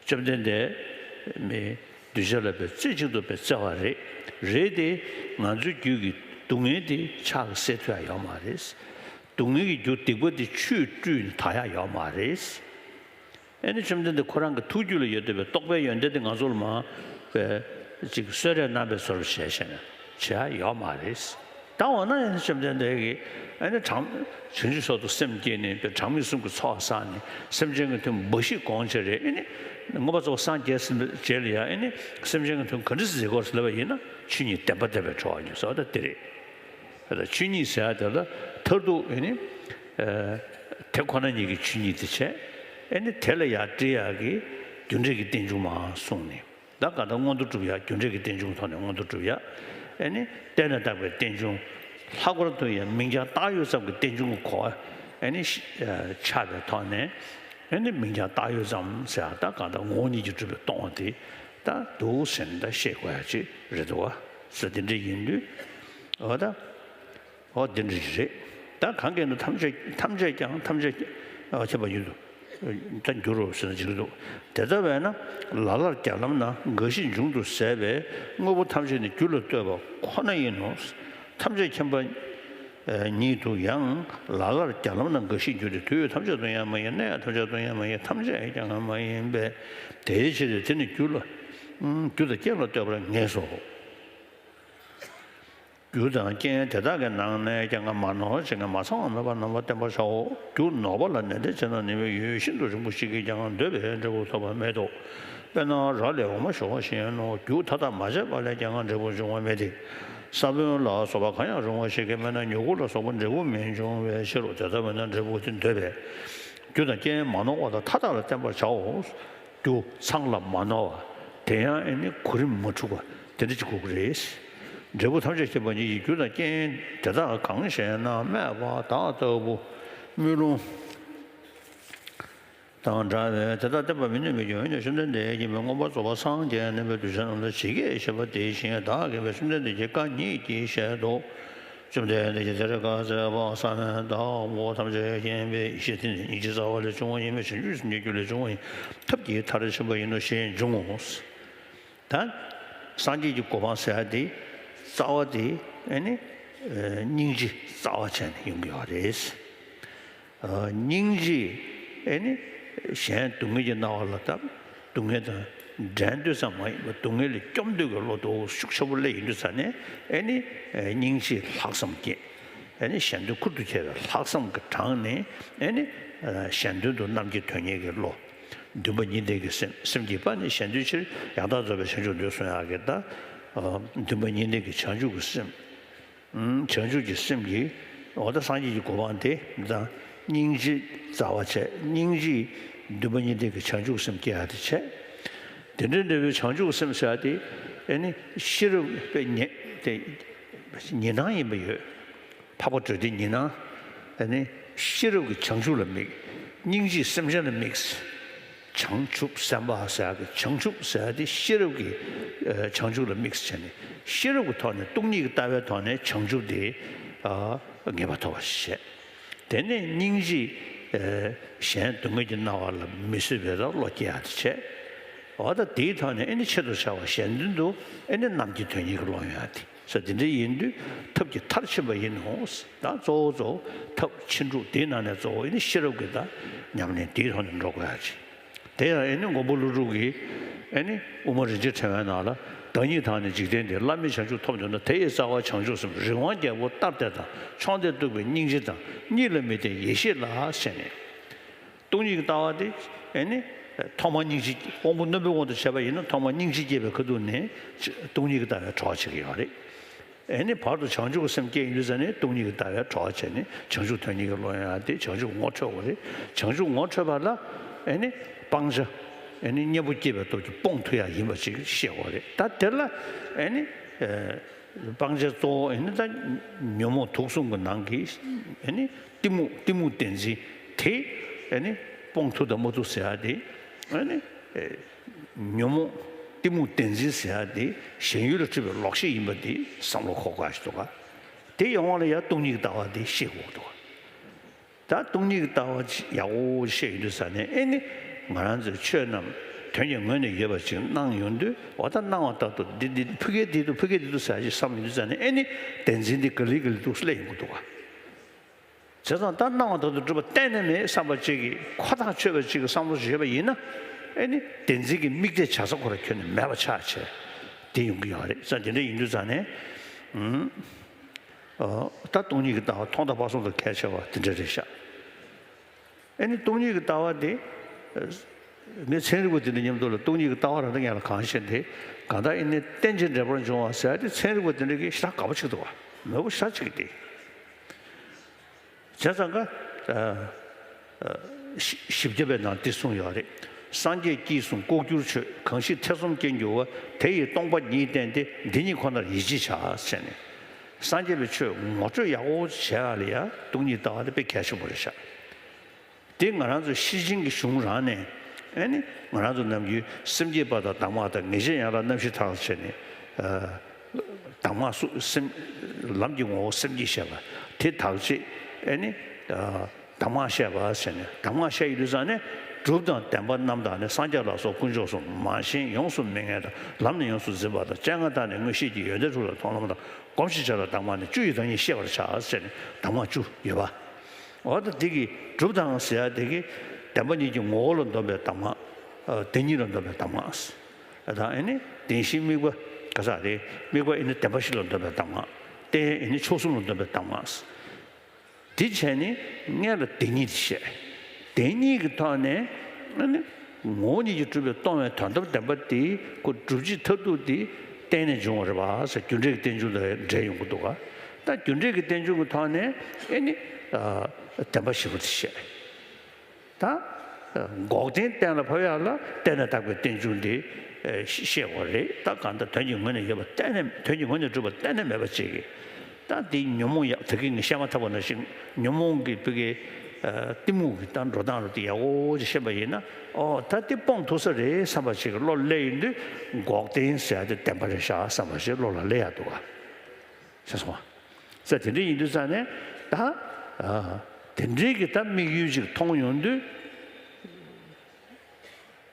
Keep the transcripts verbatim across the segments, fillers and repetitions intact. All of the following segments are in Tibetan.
བཅོམ་ལྡན་འདས་མི་གདུལ་བྱ་ལ་བའི་རྩེ་གཅིག་ཏུ་བའི་བརྩེ་བ་རེད། རེད་དེ། ང་ཚོའི་རྒྱུད་ཀྱི་སྡུག་བསྔལ་དེ་ཕྱག་གིས་སེལ་ཐུབ་ཡ་ཡོད་མ་རེད། སྡུག་བསྔལ་གྱི་རྒྱུ་སྡིག་པ་དེ་ཆུས་བཀྲུས་ནས་དག་ཡ་ཡོད་མ་རེད། ཨེ་ནི་བཅོམ་ལྡན་འདས་ཁོ་རང་གི་ཐུགས་རྒྱུད་ལ་ཡོད་བསྡད་པའི་རྟོགས་པའི་ཡོན་ཏན་དེ་ང་ཚོ་ལ་མར་བའི་ཅིག་གསོལ་རས་གནང་བའི་བཟོ་འདྲ་བྱས་བྱས་ནས་བྱེད་ཡ་ཡོད་མ་རེད། ད་འོ་ན་ཨེ་ནི་བཅོམ་ལྡན་འདས་ཀྱིས་ཨེ་ནི་གྲངས་བྱང་ཆུབ་མཆོག་ཏུ་སེམས་བསྐྱེད་ནས་པའི་གྲངས་མེད་གསུམ་གྱི་ཚོགས་བསགས་ནས་སེམས་ཅན་གྱི་དོན་འབའ་ཞིག་དགོངས་བྱས་རེད། ཨེ་ནི་མངོན་པར་རྫོགས་པར་སངས་རྒྱས་ཟིན་པའི་རྗེས་ལ་ཡང་ཨེ་ནི་སེམས་ཅན་གྱི་དོན་ག་འདྲ་ཟེར་དགོས་ཟེར་ལབ་པ་ཡིན་ན་ཆོས་ཉིད་བདེན་པ་བདེན་པར་གྲོལ་བར་འགྱུར་ཟེར་བ་ད་དེ་རེད། ད་ཆོས་ཉིད་ཟེར་ཡ་དེ་ལ་མཐར་ཐུག་ཨེ་ནི། ཨ། དེ་ཁོ་ན་ཉིད་ཀྱི་ཆོས་ཉིད་དེ་བྱས། ཨེ་ནི་དེ་ལ་ཡར་སྤྲད་ཡག་གི་རྒྱུ་འབྲས་ཀྱི་རྟེན་འབྱུང་མར་གསུངས་ནས། ད་གང་ལྟར་མངོན་མཐོ་སྒྲུབ་ཡག་རྒྱུ་འབྲས་ཀྱི་རྟེན་འབྱུང་ཐོག་ནས་མངོན་མཐོ་སྒྲུབ་ཡག་ཨེ་ནི་བརྟེན་ནས་བཏགས་པའི་རྟེན་འབྱུང་། ལྷག་པར་དུ་ཡང་མིང་རྐྱང་བཏགས་ཡོད་ཙམ་གྱི་རྟེན་འབྱུང་གི་གོ་བ་ཨེ་ནི་ཤ་ཨ་ཆགས་པའི་ཐོག་ནས། ཨེ་ནི་མིང་རྐྱང་བཏགས་ཡོད་ཙམ་ཟེར་ཡག་ད་གང་ལྟར་ངོ་བོ་ཉིད་ཀྱིས་གྲུབ་པའི་སྟོང་པ་དེ་ད་འདུག་ཟེར་ནས་ད་ཤེས་དགོས་ཡག་ཅིག་རེད་འདུག་བ། ཟེར་དེ་འདྲ་ཡིན་དུས། འོ་ད། འོ་དེ་འདྲ་ཞིག་རེད། ད་གང་གིས་ན་ཐམས་ཅད་ཐམས་ཅད་ཀྱང་ཐམས་ཅད་ཨ་ཁྱབ་པ་ཉིད་དུ་ད་འགྱུར་རོ་ཟེར་ན་འཇིགས་འདུག་དེ་ལྟ་བས་ན་ལ་ལར་བརྒྱ་ལམ་ན་རྒ་ཤི་འབྱུང་དུ་ཟད་པས་དངོས་པོ་ཐམས་ཅད་ནི་རྒྱུ་ལ་ལྟོས་པ་ཁོ་ན་ཡིན་ནོ། ཐམས་ཅད་མཁྱེན་པ་ཉིད་དུ་ཡང་ལ་ལར་བརྒྱ་ལམ་ན་རྒ་ཤི་འགྱུར་ཏེ་དུས་ཐམས་ཅད་དུ་ཡང་མ་ཡིན། གནས་ཐམས་ཅད་དུ་ཡང་མ་ཡིན། ཐམས་ཅད་ཀྱང་མ་ཡིན་པས་དེའི་ཕྱིར་དེ་ནི་རྒྱུ་ལ་རྒྱུ་དང་རྐྱེན་ལ་ལྟོས་པར་ངེས་སོ། རྒྱུ་དང་རྐྱེན་དེ་དག་གི་ནང་ནས་ཀྱང་མ་ནོར་ཞིང་མ་ཚང་བ་མེད་པར་རྣམ་པར་བསྟེན་པར་བྱའོ། རྒྱུ་ནོར་བ་ལ་ནན་ཏན་བྱས་ན་ནུས་པའི་ཡུན་ཤིན་ཏུ་རིང་པོ་ཞིག་གིས་ཀྱང་འདོད་པའི་འབྲས་བུ་ཐོབ་པ་མེད་དོ། དཔེར་ན་ར་ལས་འོ་མ་བྱུང་བ་བཞིན་ནོ། རྒྱུ་མཐའ་དག་མ་བྱས་པ་ལས་ཀྱང་འབྲས་བུ་འབྱུང་བ་མེད་དེ། ས་བོན་ལ་སོགས་པ་གང་ཡང་རུང་བ་ཞིག་གིས་མེད་ན་མྱུ་གུ་ལ་སོགས་པ་འབྲས་བུ་མི་འབྱུང་བའི་ཕྱིར་རོ། དེ་ལྟ་བས་ན་འབྲས་བུ་དེ་འདོད་པས་རྒྱུ་དང་རྐྱེན་མ་ནོར་བ་དང་མཐའ་དག་ལ་བསྟེན་པར་བྱའོ། རྒྱུ་ཚང་ལ་མ་ནོར་བ། དེ་ཡང་ཨེ་ནི་གོ་རིམ་མ་འཁྲུགས་པ་དེ་འདྲ་ཅིག་དགོས་ཀྱི་རེད། འབྲས་བུ་ཐམས་ཅད་མཁྱེན་པ་ཉིད་ཀྱི་རྒྱུ་དང་རྐྱེན་དེ་དག་གང་ཞེ་ན། སྨྲས་པ་བདག་ལྟ་བུ་དམུས་ལོང་དང་འདྲ་བས་དེ་དག་བསྟེན་པར་མི་ནུས་པའི་རྒྱུ་ཡིན་ཏེ། བཅོམ་ལྡན་འདས་ཀྱིས་མི་མངོན་པར་རྫོགས་པར་སངས་རྒྱས་ནས་པའི་གདུལ་བྱ་རྣམས་ལ་ཇི་སྐད་བཤད་པ་དེ་བཞིན་བདག་གིས་པའི་བཅོམ་ལྡན་འདས་ཀྱི་བཀའ་ཉིད་ཀྱིས་བཤད་དོ། བཅོམ་ལྡན་འདས་ཀྱིས་དེར་བཀའ་སྩལ་པ། ས་བོན་དང་པོ་ཐམས་ཅད་མཁྱེན་པའི་ཡེ་ཤེས་དེ་ནི་སྙིང་རྗེའི་རྩ་བ་ལས་བྱུང་བ་ཡིན་པས་བྱང་ཆུབ་སེམས་ཀྱི་རྒྱུ་ལས་བྱུང་བ་ཡིན། ཐབས་ཀྱི་མཐར་ཕྱིན་པ་ཡིན་ནོ་ཞེས་འབྱུང་ངོ་། ད་སངས་རྒྱས་ཀྱི་གོ་འཕང་ཟེར་ཡ་དེ་རྩ་བ་དེ་ཨེ་ནི་སྙིང་རྗེ་རྩ་བ་བྱས་ནས་ཡོང་གི་ཡོད་རེད། སྙིང་རྗེ་ཨེ་ནི་གཞན་སྡུག་བསྔལ་གྱིས་མནར་བ་ལ་ད་སྡུག་བསྔལ་དང་འགྲན་འདོད་ཙམ་མ་ཡིན་པར་སྡུག་བསྔལ་ལས་སྐྱོབ་འདོད་ཀྱི་བློ་དེ་ཤུགས་ཆེན་པོ་སླེབས་ཡོང་དུས་ཙ་ནས་ཨེ་ནི་སྙིང་རྗེ་ལྷག་བསམ་སྐྱེས། ཨེ་ནི་གཞན་དོན་ཁུར་དུ་ཁྱེར་བའི་ལྷག་བསམ་གྱི་གྲངས་ནས་ཨེ་ནི་གཞན་དོན་དུ་རྣམ་མཁྱེན་དོན་གཉེར་གྱི་བློ། འདུན་པ་གཉིས་ལྡན་གྱི་སེམས། སེམས་ཀྱི་དཔལ་ནི་གཞན་དོན་ཕྱིར། ཡང་དག་རྫོགས་པའི་བྱང་ཆུབ་འདོད་གསུང་ཡག་གི་ད་འདུན་པ་གཉིས་ལྡན་གྱི་བྱང་ཆུབ་ཀྱི་སེམས། བྱང་ཆུབ་ཀྱི་སེམས་ཀྱིས་འོ་ད་སངས་རྒྱས་ཀྱི་གོ་འཕང་དེ་དང་སྙིང་རྗེ་རྩ་བ་བྱས། སྙིང་རྗེས་འདུན་པ་གཉིས་ལྡན་གྱི་བྱང་ཆུབ་སེམས་སྐྱེ་ཡག་དེ་བྱས། དེ་འདྲའི་འབྲས་བུའི་བྱང་ཆུབ་སེམས་ཟེར་ཡག་དེ་ཨེ་ནི་ཤེས་རབ་པའི་ཉེ་དེ་ཉེ་སྣང་ཡིན་པ་ཡོད། འཕགས་པ་སྤྲོས་བྲལ་ཉེ་སྣང་། ཨེ་ནི་ཤེས་རབ་ཀྱི་བྱང་ཆུབ་ལ་དམིགས། སྙིང་རྗེས་སེམས་ཅན་ལ་དམིགས། བྱང་ཆུབ་སེམས་དཔའ་ཟེར་ཡག་གི་བྱང་ཆུབ་ཟེར་ཡག་དེ་ཤེས་རབ་ཀྱི་ཨ་བྱང་ཆུབ་ལ་དམིགས་བྱས་ནས་ཤེས་རབ་ཀྱི་ཐོག་ནས་སྟོང་ཉིད་ཀྱི་ལྟ་བའི་ཐོག་ནས་བྱང་ཆུབ་དེ་ཨ་ངེས་པར་ཐོབ་པ་ཞིག་བྱས། དེ་ནས་སྙིང་རྗེས་ཨ་གཞན་སྡུག་བསྔལ་གྱིས་མནར་བ་ལ་མི་བཟོད་པའི་ད་བློ་སྐྱེ་ཡག་དེ་བྱས། འོ་ད་དེའི་ཐོག་ནས་ཨེ་ནི་ཆེད་དུ་བྱ་བ་གཞན་དོན་དུ་ཨེ་ནི་རྣམ་མཁྱེན་དོན་གཉེར་གྱི་བློ་ཡོང་ཡག་དེ། ས་དེ་འདྲ་ཡིན་དུས་ཐབས་ཀྱི་མཐར་ཕྱིན་པ་ཡིན་ནོ། ད་གཙོ་བོ་གཙོ་བོ་ཐབས་ཕྱིན་དྲུག་དེའི་ནང་ནས་གཙོ་བོ་ཨེ་ནི་ཤེས་རབ་ཀྱི་ད་ཉམས་ལེན་དེའི་ཐོག་ནས་འགྲོ་དགོས་ཡག་ཅིག་དེ་ཡང་ཨེ་ནི་མགོན་པོ་ཀླུ་སྒྲུབ་ཀྱིས་ཨེ་ནི་དབུ་མ་རིན་ཆེན་ཕྲེང་བའི་ནང་ལ། བདག་ཉིད་དང་ནི་འཇིག་རྟེན་འདས། བླ་མེད་བྱང་ཆུབ་ཐོབ་འདོད་ན། དེ་ཡི་རྩ་བ་བྱང་ཆུབ་སེམས། རི་དབང་རྒྱལ་པོ་ལྟར་བལྟས་དང་། མཆོང་ལྡན་གཏུགས་པའི་སྙིང་རྗེ་དང་། གཉིས་ལ་མི་ལྡན་ཡེ་ཤེས་ལ་ཞེས་ནས། སྟོང་ཉིད་ཀྱི་ལྟ་བ་དེ་ཨེ་ནི་ཐོག་མར་སྙིང་རྗེ་དབང་པོ་རྣོན་པོའི་དབང་དུ་བྱས་པ་ཡིན་ན་ཐོག་མར་སྙིང་རྗེ་སྐྱེས་པའི་ཁ་ཐུག་ནས་སྟོང་ཉིད་ཀྱི་ལྟ་བའི་གྲོགས་བྱེད་ཀྱི་ཡོད་རེད། ཨེ་ནི་བར་དུ་བྱང་ཆུབ་ཀྱི་སེམས་སྐྱེས་ཡོང་དུས་ཙ་ནས་སྟོང་ཉིད་ཀྱི་ལྟ་བའི་གྲོགས་བྱས་ནས་བྱང་ཆུབ་དོན་གཉེར་གྱི་བློ་ཡོང་ཡག་དེ་བྱང་ཆུབ་ངོ་འཕྲོད་པ་རེད། བྱང་ཆུབ་ངོ་འཕྲོད་པ་ལ་ཨེ་ནི་སྤང་བྱ་ཨེ་ནི་གཉེན་པོ་སྐྱེས་པའི་སྟོབས་ཀྱིས་སྤོང་ཐུབ་ཡག་ཡིན་པ་ཅིག་ཤེས་དགོས་རེད། ད་དེ་ལ་ཨེ་ནི་སྤང་བྱ་གཙོ་བོ་ཨེ་ནི་ད་ཉོན་མོངས་དུག་གསུམ་གྱི་ནང་གི་ཨེ་ནི་གཏི་མུག་གཏི་མུག་བདེན་འཛིན་དེ་ཨེ་ནི་སྤོང་ཐུབ་དང་མ་ཐུབ་ཟེར་ཡག་དེ་ཨེ་ནི། ཉོན་མོངས་གཏི་མུག་བདེན་འཛིན་ཟེར་ཡག་དེ་ཞེན་ཡུལ་ལ་སྤྲུལ་པའི་ལོག་ཤེས་ཡིན་པ་དེ་བསམ་བློ་འཁོར་དགོས་ཞིག་འདུག་ག་དེ་ཡོང་བ་ལ་ཡང་སྟོང་ཉིད་ཀྱི་ལྟ་བ་དེ་ཤེས་དགོས་འདུག་ག་ད་སྟོང་ཉིད་ཀྱི་ལྟ་བ་ཅིག་ཡག་པོ་ཤེས་ཡོང་དུས་ཙ་ནས་ཨེ་ནི་ང་རང་ཚོའི་ཆོས་རྣམས་ དོན་གྱི་ངོས་ནས་ཡོད་པ་ཅིག་སྣང་ཡོང་དུས། འོ་ད་སྣང་བ་ལྟར་དུ་འདི་འདི་ཕ་གིར་འདི་འདུག་ཕ་གིར་འདི་འདུག་ཟེར་ཡ་ཅིག་བསམ་ཡོང་དུས་ཙང་ནས། ཨེ་ནི་བདེན་འཛིན་འདི་ག་ལེ་ག་ལེ་འདུག་སླེབས་ཡོང་གི་འདུག་ག། བྱས་ཙང་ད་སྣང་བ་ལྟར་དུ་གྲུབ་པ་གཏན་ནས་མེད་བསམ་པ་ཅིག་གིས། ཁོ་ཐག་ཆོད་པ་ཅིག་གི་བསམ་བློ་ཞིག་ཡོད་པ་ཡིན་ན། ཨེ་ནི་བདེན་འཛིན་གྱི་དམིགས་གཏད་བྱ་ས་ཁོ་རང་ཁྱོན་ནས་མེད་པ་ཆགས་བྱས་དེ་ཡོང་གི་ཡོད་རེད། ཙང་དེ་འདྲ་ཡིན་དུས་ཙང་ནས། ཨུམ། ཨོ། ད་སྟོང་ཉིད་ཀྱི་ལྟ་བ་ཐོག་མཐའ་བར་གསུམ་དུ་གལ་ཆེ་བ་དེ་འདྲ་རེད་ཤག། ཨེ་ནི་སྟོང་ཉིད་ཀྱི་ལྟ་བ་དེ། ངས་ཚན་རིག་པ་དེ་འདྲ་མཉམ་དུ་ལ་སྟོང་ཉིད་ཀྱི་ལྟ་བ་རང་ད་ངས་ལ་གང་ཤེས་དེ། གང་ལྟར་ཨེ་ནི་རྟེན་ཅིང་འབྲེལ་པར་འབྱུང་བ་ཟེར་ཡ་དེ་ཚན་རིག་པ་དེ་འདྲ་གིས་ཞེ་དྲག་དགའ་པོ་བྱེད་འདུག་ག། མོས་པོ་ཞེ་དྲག་བྱེད་ཀྱི་དེ། བྱས་ཙང་ཀ། ཨ། ཨ། བཞི་བརྒྱ་པའི་ནང་འདི་གསུངས་ཡོད་རེད། སངས་རྒྱས་སྐྱེས་གསུམ་ལྐོག་གྱུར་ཆོས། གང་ཞིག་ཐེ་ཚོམ་སྐྱེ་འགྱུར་བ། དེ་ཡི་སྟོང་པ་ཉིད་བསྟན་ཏེ། འདི་ཉིད་ཁོ་ནར་ཡིད་ཆེས་བྱ། ཟེར་ནས། སངས་རྒྱས་པའི་ཆོས་ངོ་སྤྲོད་ཡག་པོ་བྱེད་ཡག་ལ་ཡ་སྟོང་ཉིད་ལྟ་བ་དེ་དཔེ་གལ་ཆེན་པོ་རེད་ཤག། དེ་ང་རང་ཚོ་ཤེར་ཕྱིན་གྱི་གཞུང་རང་ནས། ཨེ་ནི་ང་རང་ཚོ་ནམ་རྒྱུན་སེམས་བསྐྱེད་པ་དང་གདམས་ངག་དང་། ངེས་ཤེས་ཡན་ལག་རྣམ་བཞི་དག་ལ་བྱས་ནས། ཨ། གདམས་ངག་སུ་སེམས། ལམ་གྱི་ངོ་བོ་སེམས་བསྐྱེད་བཤད་པ་དེ་དག་ཅིག། ཨེ་ནི། ཨ། གདམས་ངག་བཤད་པ་ཟེར་ནས། གདམས་ངག་བཤད་ཡོང་དུས་ཙང་ནས། གྲུབ་དང་བདེན་པ་རྣམ་དག་ནི། སངས་རྒྱས་ལ་སོགས་དཀོན་མཆོག་གསུམ། མ་ཞེན་ཡོངས་སུ་མི་ངལ་དང་། ལམ་ནི་ཡོངས་སུ་འཛིན་པ་དང་། སྤྱན་སྔར་བལྟ་ནས་མངོན་ཤེས་ཀྱིས། ཡོན་ཏན་དྲུག་ལ་མཐོང་ལམ་དང་། སྒོམ་ཞིང་བྱ་བའི་གདམས་ངག་ནི། བཅུ་ཡི་བདག་ཉིད་ཤེས་པར་བྱ། ཟེར་ནས་གདམས་ངག་བཅུ་ཡོད་པ། འོ་ད་འདི་གི་གྲུབ་དང་ཟེར་ཡ་དེ་གི་བདེན་པ་གཉིས་ཀྱི་ངོ་བོ་ལ་འདོམས་པའི་གདམས་ངག། ཨ། བདེན་གཉིས་ལ་འདོམས་པའི་གདམས་ངག། ཨ། ད་ཨེ་ནི་བདེན་བཞིའི་དམིགས་པ་ག་ས་རེད། དམིགས་པ་ཨེ་ནི་བདེན་པ་བཞི་ལ་འདོམས་པའི་གདམས་ངག། རྟེན་ཨེ་ནི་མཆོག་གསུམ་ལ་འདོམས་པའི་གདམས་ངག། དེ་བྱས་ནས་སྔོན་ལ་བདེན་གཉིས་དེ་བཤད། བདེན་གཉིས་ཀྱི་ཐོག་ནས་ཨ་ནི་ངོ་བོ་ཉིད་ཀྱིས་གྲུབ་པའི་སྟོང་པའི་དོན་དམ་བདེན་པ་དེ། ཁོ་སྒྲུབ་བྱེད་མཐར་ཐུག་དེ་རྟེན་ནས་འབྱུང་བ་རེད་པ་ཟེར། རྒྱུ་འབྲས་ཀྱི་རྟེན་འབྱུང་དང་འབྲེལ་ཡོང་གི་འདུག་ག། ད་རྒྱུ་འབྲས་ཀྱི་རྟེན་འབྱུང་གི་ཐོག་ནས་ཨེ་ནི། ཨ། བདེན་པ་བཞི་པོ་དེ་བཤད། ད་འགོག་བདེན་གཏན་ལ་ཕབ་ཡག་ལ་གཏན་ལ་དག་པའི་རྟེན་འབྱུང་དེ་ཤེས་དགོས་རེད། ད་གང་ལྟར་དོན་གྱི་ངོས་ནས་ཡོད་པ་གཏན་ནས། དོན་གྱི་ངོས་ནས་གྲུབ་པ་གཏན་ནས་མེད་པ་ཅིག་གིས། ད་འདི་ཉོན་མོངས་ཡ། ད་གིན་ངས་བཤད་མ་ཐག་པ་ནང་བཞིན་ཉོན་མོངས་ཀྱི་ཕ་གི། ཨ། གཏི་མུག་གི་ད་འགྲོ་སྟངས་རུ་དེ་ཡག་པོ་ཅིག་ཤེས་པ་ཡིན་ན། ཨོ་ད་འདི་སྤོང་ཐུབ་ས་རེད་བསམ་པ་ཞིག་གི་བློ་སླེབས་ཡོང་དུས། འགོག་བདེན་ཟེར་ཡ་དེ་བདེན་པ་རེད་ཤག་བསམ་པ་ཞིག་བློ་ལ་སླེབས་ཡག་འདུག་ག། ཤེས་སོང་ང་། ས་དེ་འདྲ་ཡིན་དུས་ཙང་ནས་ད། ཨ། དེ་འདྲའི་གི་ད་དམིགས་ཡུལ་ཅིག་མཐོང་ཡོང་དུས།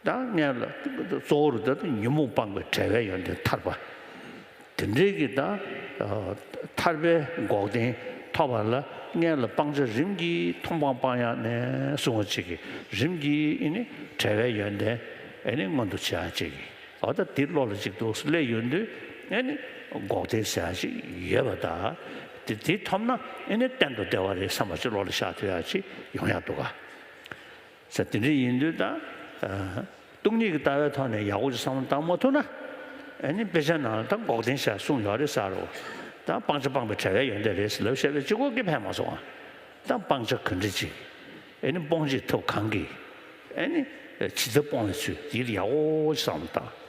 ད་སྔོན་ལ་གཙོ་བོ་རུ་ད་ཉོན་མོངས་སྤངས་པའི་བྲལ་བའི་ཡོན་ཏན་ཐར་པ། དེ་འདྲའི་གི་ད། ཨ། ཐར་པའི་འགོག་བདེན་ཐོབ་པ་ལ་སྔོན་ལ་སྤང་བྱ་རིམ་གྱིས་མཐོང་སྤང་སྤང་ཡག་ནས་བཟུང་བ་ཅིག་གིས། རིམ་གྱིས་ཨེ་ནི་བྲལ་བའི་ཡོན་ཏན་ཨེ་ནི་མངོན་དུ་བྱེད་ཡག་ཅིག་གིས། འོ་ད་འདི་བློ་ལ་གཅིག་ཏུ་སླེབས་ཡོང་དུས། ཨེ་ནི་འགོག་བདེན་ཟེར་ཡག་ཅིག་ཡོད་པ་དང་། དེ་དེ་ཐོབ་ན་ཨེ་ནི་གཏན་དུ་བདེ་བ་རེད་བསམ་པ་ཅིག་བློ་ལ་ཤར་ཐུབ་ཡག་ཅིག་ཡོང་ཡག་འདུག་ག། ས་དེ་འདྲ་ཡིན་དུས་ད། ཨ། སྟོང་ཉིད་ཀྱི་ལྟ་བའི་ཐོག་ནས་ཡག་པོ་ཅིག་བསམ་བློ་བཏང་མ་ཐུབ་ན། ཨེ་ནི་དཔེ་ཆ་ནང་ལ་ད་འགོག་བདེན་ཟེར་གསུངས་ཡོད་རེད་ཟེར་རོ། ད་སྤང་བྱ་སྤངས་པའི་བྲལ་བའི་ཡོན་ཏན་རེད་ཟེར་ལབ་བཤད་པའི་གཅིག་པོ་གིས་ཕན་མ་སོང་ང་། ད་སྤང་བྱ་ག་འདྲ་ཅིག། ཨེ་ནི་སྤོང་བྱེད་ཐབས་གང་གིས། ཨེ་ནི་ཇི་ལྟར་སྤོང་བའི་ཚུལ་དེ་ལ་ཡག་པོ་ཅིག་བསམ་བློ་བཏང་།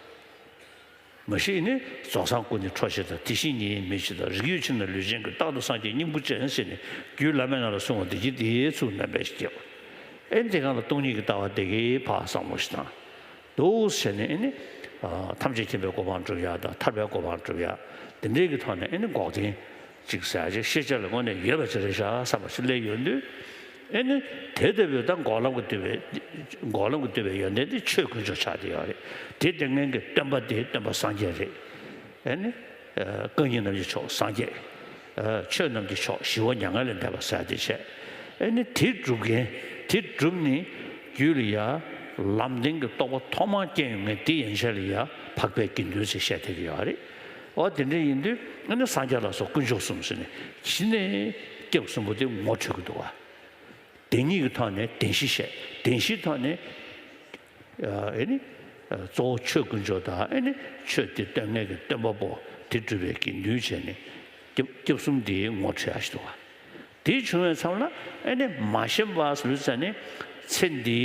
མ་གཞི་ནི་རྫོགས་སངས་སྐུ་ནི་འཕྲོ་ཞེས་དང་། དེ་བཞིན་ཉིད་ཡིན་མིན་ཞེས་དང་། རིགས་ཡོད་ཕྱིར་ན་ལུས་ཅན་ཀུན། རྟག་ཏུ་སངས་རྒྱས་སྙིང་པོ་ཅན་ཟེར་ནས། རྒྱུད་བླ་མའི་ནང་ལ་གསུངས་པ་འདི་ཉིད་དེ་ཚུར་སྨོན་པས་སྐྱེ་བ། ཨེ་དེ་སྒང་ལ་སྟོང་ཉིད་ཀྱི་ལྟ་བ་དེ་གའི་ཕར་བསམ་བློ་ཞིག་བཏང་འདུག་ཟེར་ནས། ཨེ་ནི་ཐམས་ཅད་མཁྱེན་པའི་གོ་འཕང་སྒྲུབ་ཡག་དང་། ཐར་པའི་གོ་འཕང་སྒྲུབ་ཡག་དེ་འདྲའི་གི་ཐོག་ནས། ཨེ་ནི་འགོག་བདེན་ཅིག་ཟེར་ཡག་ཅིག་ཤེས་བྱ་ལ་དངོས་གནས་ཡོད་པ་ཅིག་རེད་ཤག་བསམ་པ་ཞིག་སླེབས་ཡོང་དུས། ཨེ་ནི་དེ་ལྟ་བུའི་ད་འགོག་ལམ་གྱིས་བསྡུས་པའི། འགོག་ལམ་གྱིས་བསྡུས་པའི་ཡོན་ཏན་དེ་ཆོས་དཀོན་མཆོག་ཆགས་བསྡད་ཡོད་རེད། དེ་སྟོན་མཁན་གྱི་སྟོན་པ་དེ་སྟོན་པ་སངས་རྒྱས་རེད། ཨེ་ནི་རྐང་གཉིས་རྣམས་ཀྱི་མཆོག་སངས་རྒྱས། ཆོས་རྣམས་ཀྱི་མཆོག་ཞི་བ་མྱ་ངན་ལས་འདས་པ་ཟེར་དེ་བྱས། ཨེ་ནི་དེ་སྒྲུབ་མཁན། དེ་བསྒྲུབས་ནས་རྒྱུད་ལ་ཡ་ལམ་བདེན་གྱི་རྟོགས་པ་ཐོག་མར་སྐྱེ་ཡོང་མཁན་དེ་ཡན་ཆད་ལ་ཡ་འཕགས་པའི་དགེ་འདུན་ཟེར་བཤད་བསྡད་ཀྱི་ཡོད་རེད། འོ་དེ་འདྲ་ཡིན་དུས། ཨེ་ནི་སངས་རྒྱས་ལ་སོགས་དཀོན་མཆོག་གསུམ་ཟེར་ནས་གཞི་ནས་སྐྱབས་གསུམ་པོ་དེ་ངོ་འཕྲོད་ཀྱི་འདུག་བ། བདེན་གཉིས་ཀྱི་ཐོག་ནས་བདེན་བཞི་བཤད། བདེན་བཞིའི་ཐོག་ནས། ཨེ་ནི་གཙོ་བོ་ཆོས་དཀོན་མཆོག་དང་། ཨེ་ནི་ཆོས་དེ་སྟོན་མཁན་གྱི་སྟོན་པ་པོ། དེ་སྒྲུབ་པའི་དགེ་འདུན་བྱས་ནས་སྐྱབས་སྐྱབས་གསུམ་དེ་ངོ་འཕྲོད་ཡག་ཞིག་འདུག་བ། དེ་བྱུང་བའི་མཚམས་ལ། ཨེ་ནི་མ་ཞེན་པ་ཟེར་ཙ་ནི་ཚེ་འདི་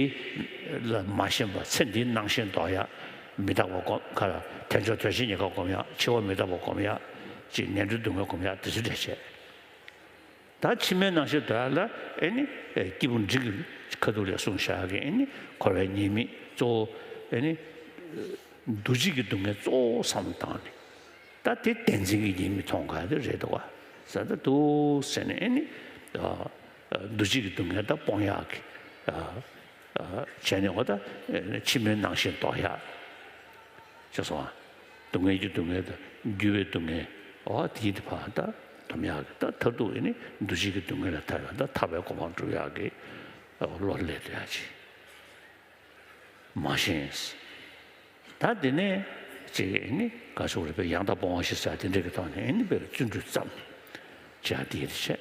ལ་མ་ཞེན་པ། ཚེ་འདིའི་སྣང་ཞེན་ལྡོག་ཡག། མི་རྟག་པ་སྒོམ། ག་རེ། དལ་འབྱོར་དོན་ཞེན་ཉེན་ཁ་སྒོམ་ཡག། འཆི་བ་མི་རྟག་པ་སྒོམ་ཡག། ཅིག་ངན་འགྲོའི་སྡུག་བསྔལ་སྒོམ་ཡག། དེ་ཚོ་འདྲ་བྱས། ད་ཕྱི་མའི་སྣང་ཞེན་ལྡོག་ཡག་ལ། ཨེ་ནི་སྐྱེས་བུ་འབྲིང་གི་ཁ་ཐུག་ལ་གསུངས་བཞག་གི། ཨེ་ནི་འཁོར་བའི་ཉེས་དམིགས་གཙོ་བོ། ཨེ་ནི་འདུ་བྱེད་ཀྱི་སྡུག་བསྔལ་གཙོ་བོ་བསམ་བློ་བཏང་ནས། ད་དེ་བདེན་འཛིན་གྱི་ཉེས་དམིགས་མཐོང་ག་དེ་རེད་འདུག་བ། ཟེར་ད་འདུག་ཟེར་ནས། ཨེ་ནི་འདུ་བྱེད་ཀྱི་སྡུག་བསྔལ་ད་སྤོང་ཡག་གི། བྱས་ནས་འོ་ད་ཕྱི་མའི་སྣང་ཞེན་ལྡོག་ཡག་ཅེས་སོ། སྡུག་བསྔལ་གྱི་སྡུག་བསྔལ་དང་འགྱུར་བའི་སྡུག་བསྔལ་འོ་དེའི་དེ་ཕར་ད་སྡོམ་ཡག་གི་ད་མཐར་ཐུག་ཨེ་ནི་འདུ་བྱེད་ཀྱི་སྡུག་བསྔལ་ལས་ཐར་ཡག་ད་ཐར་པའི་གོ་འཕང་སྒྲུབ་ཡག་གི་བློ་སླེབས་ཡག་ཅིག་མ་ཤེས། ད་དེ་ནས་ཅིག་ཨེ་ནི་ག་ཞུ་རེད་པས། ཡང་དག་སྤོང་བ་ཞེས་ཟེར་དེ་འདྲ་གི་ཐོག་ནས་ཨེ་ནི་དཔེར་བརྩོན་འགྲུས་བརྩམས་བྱས་དེ་ཡིན་བྱས།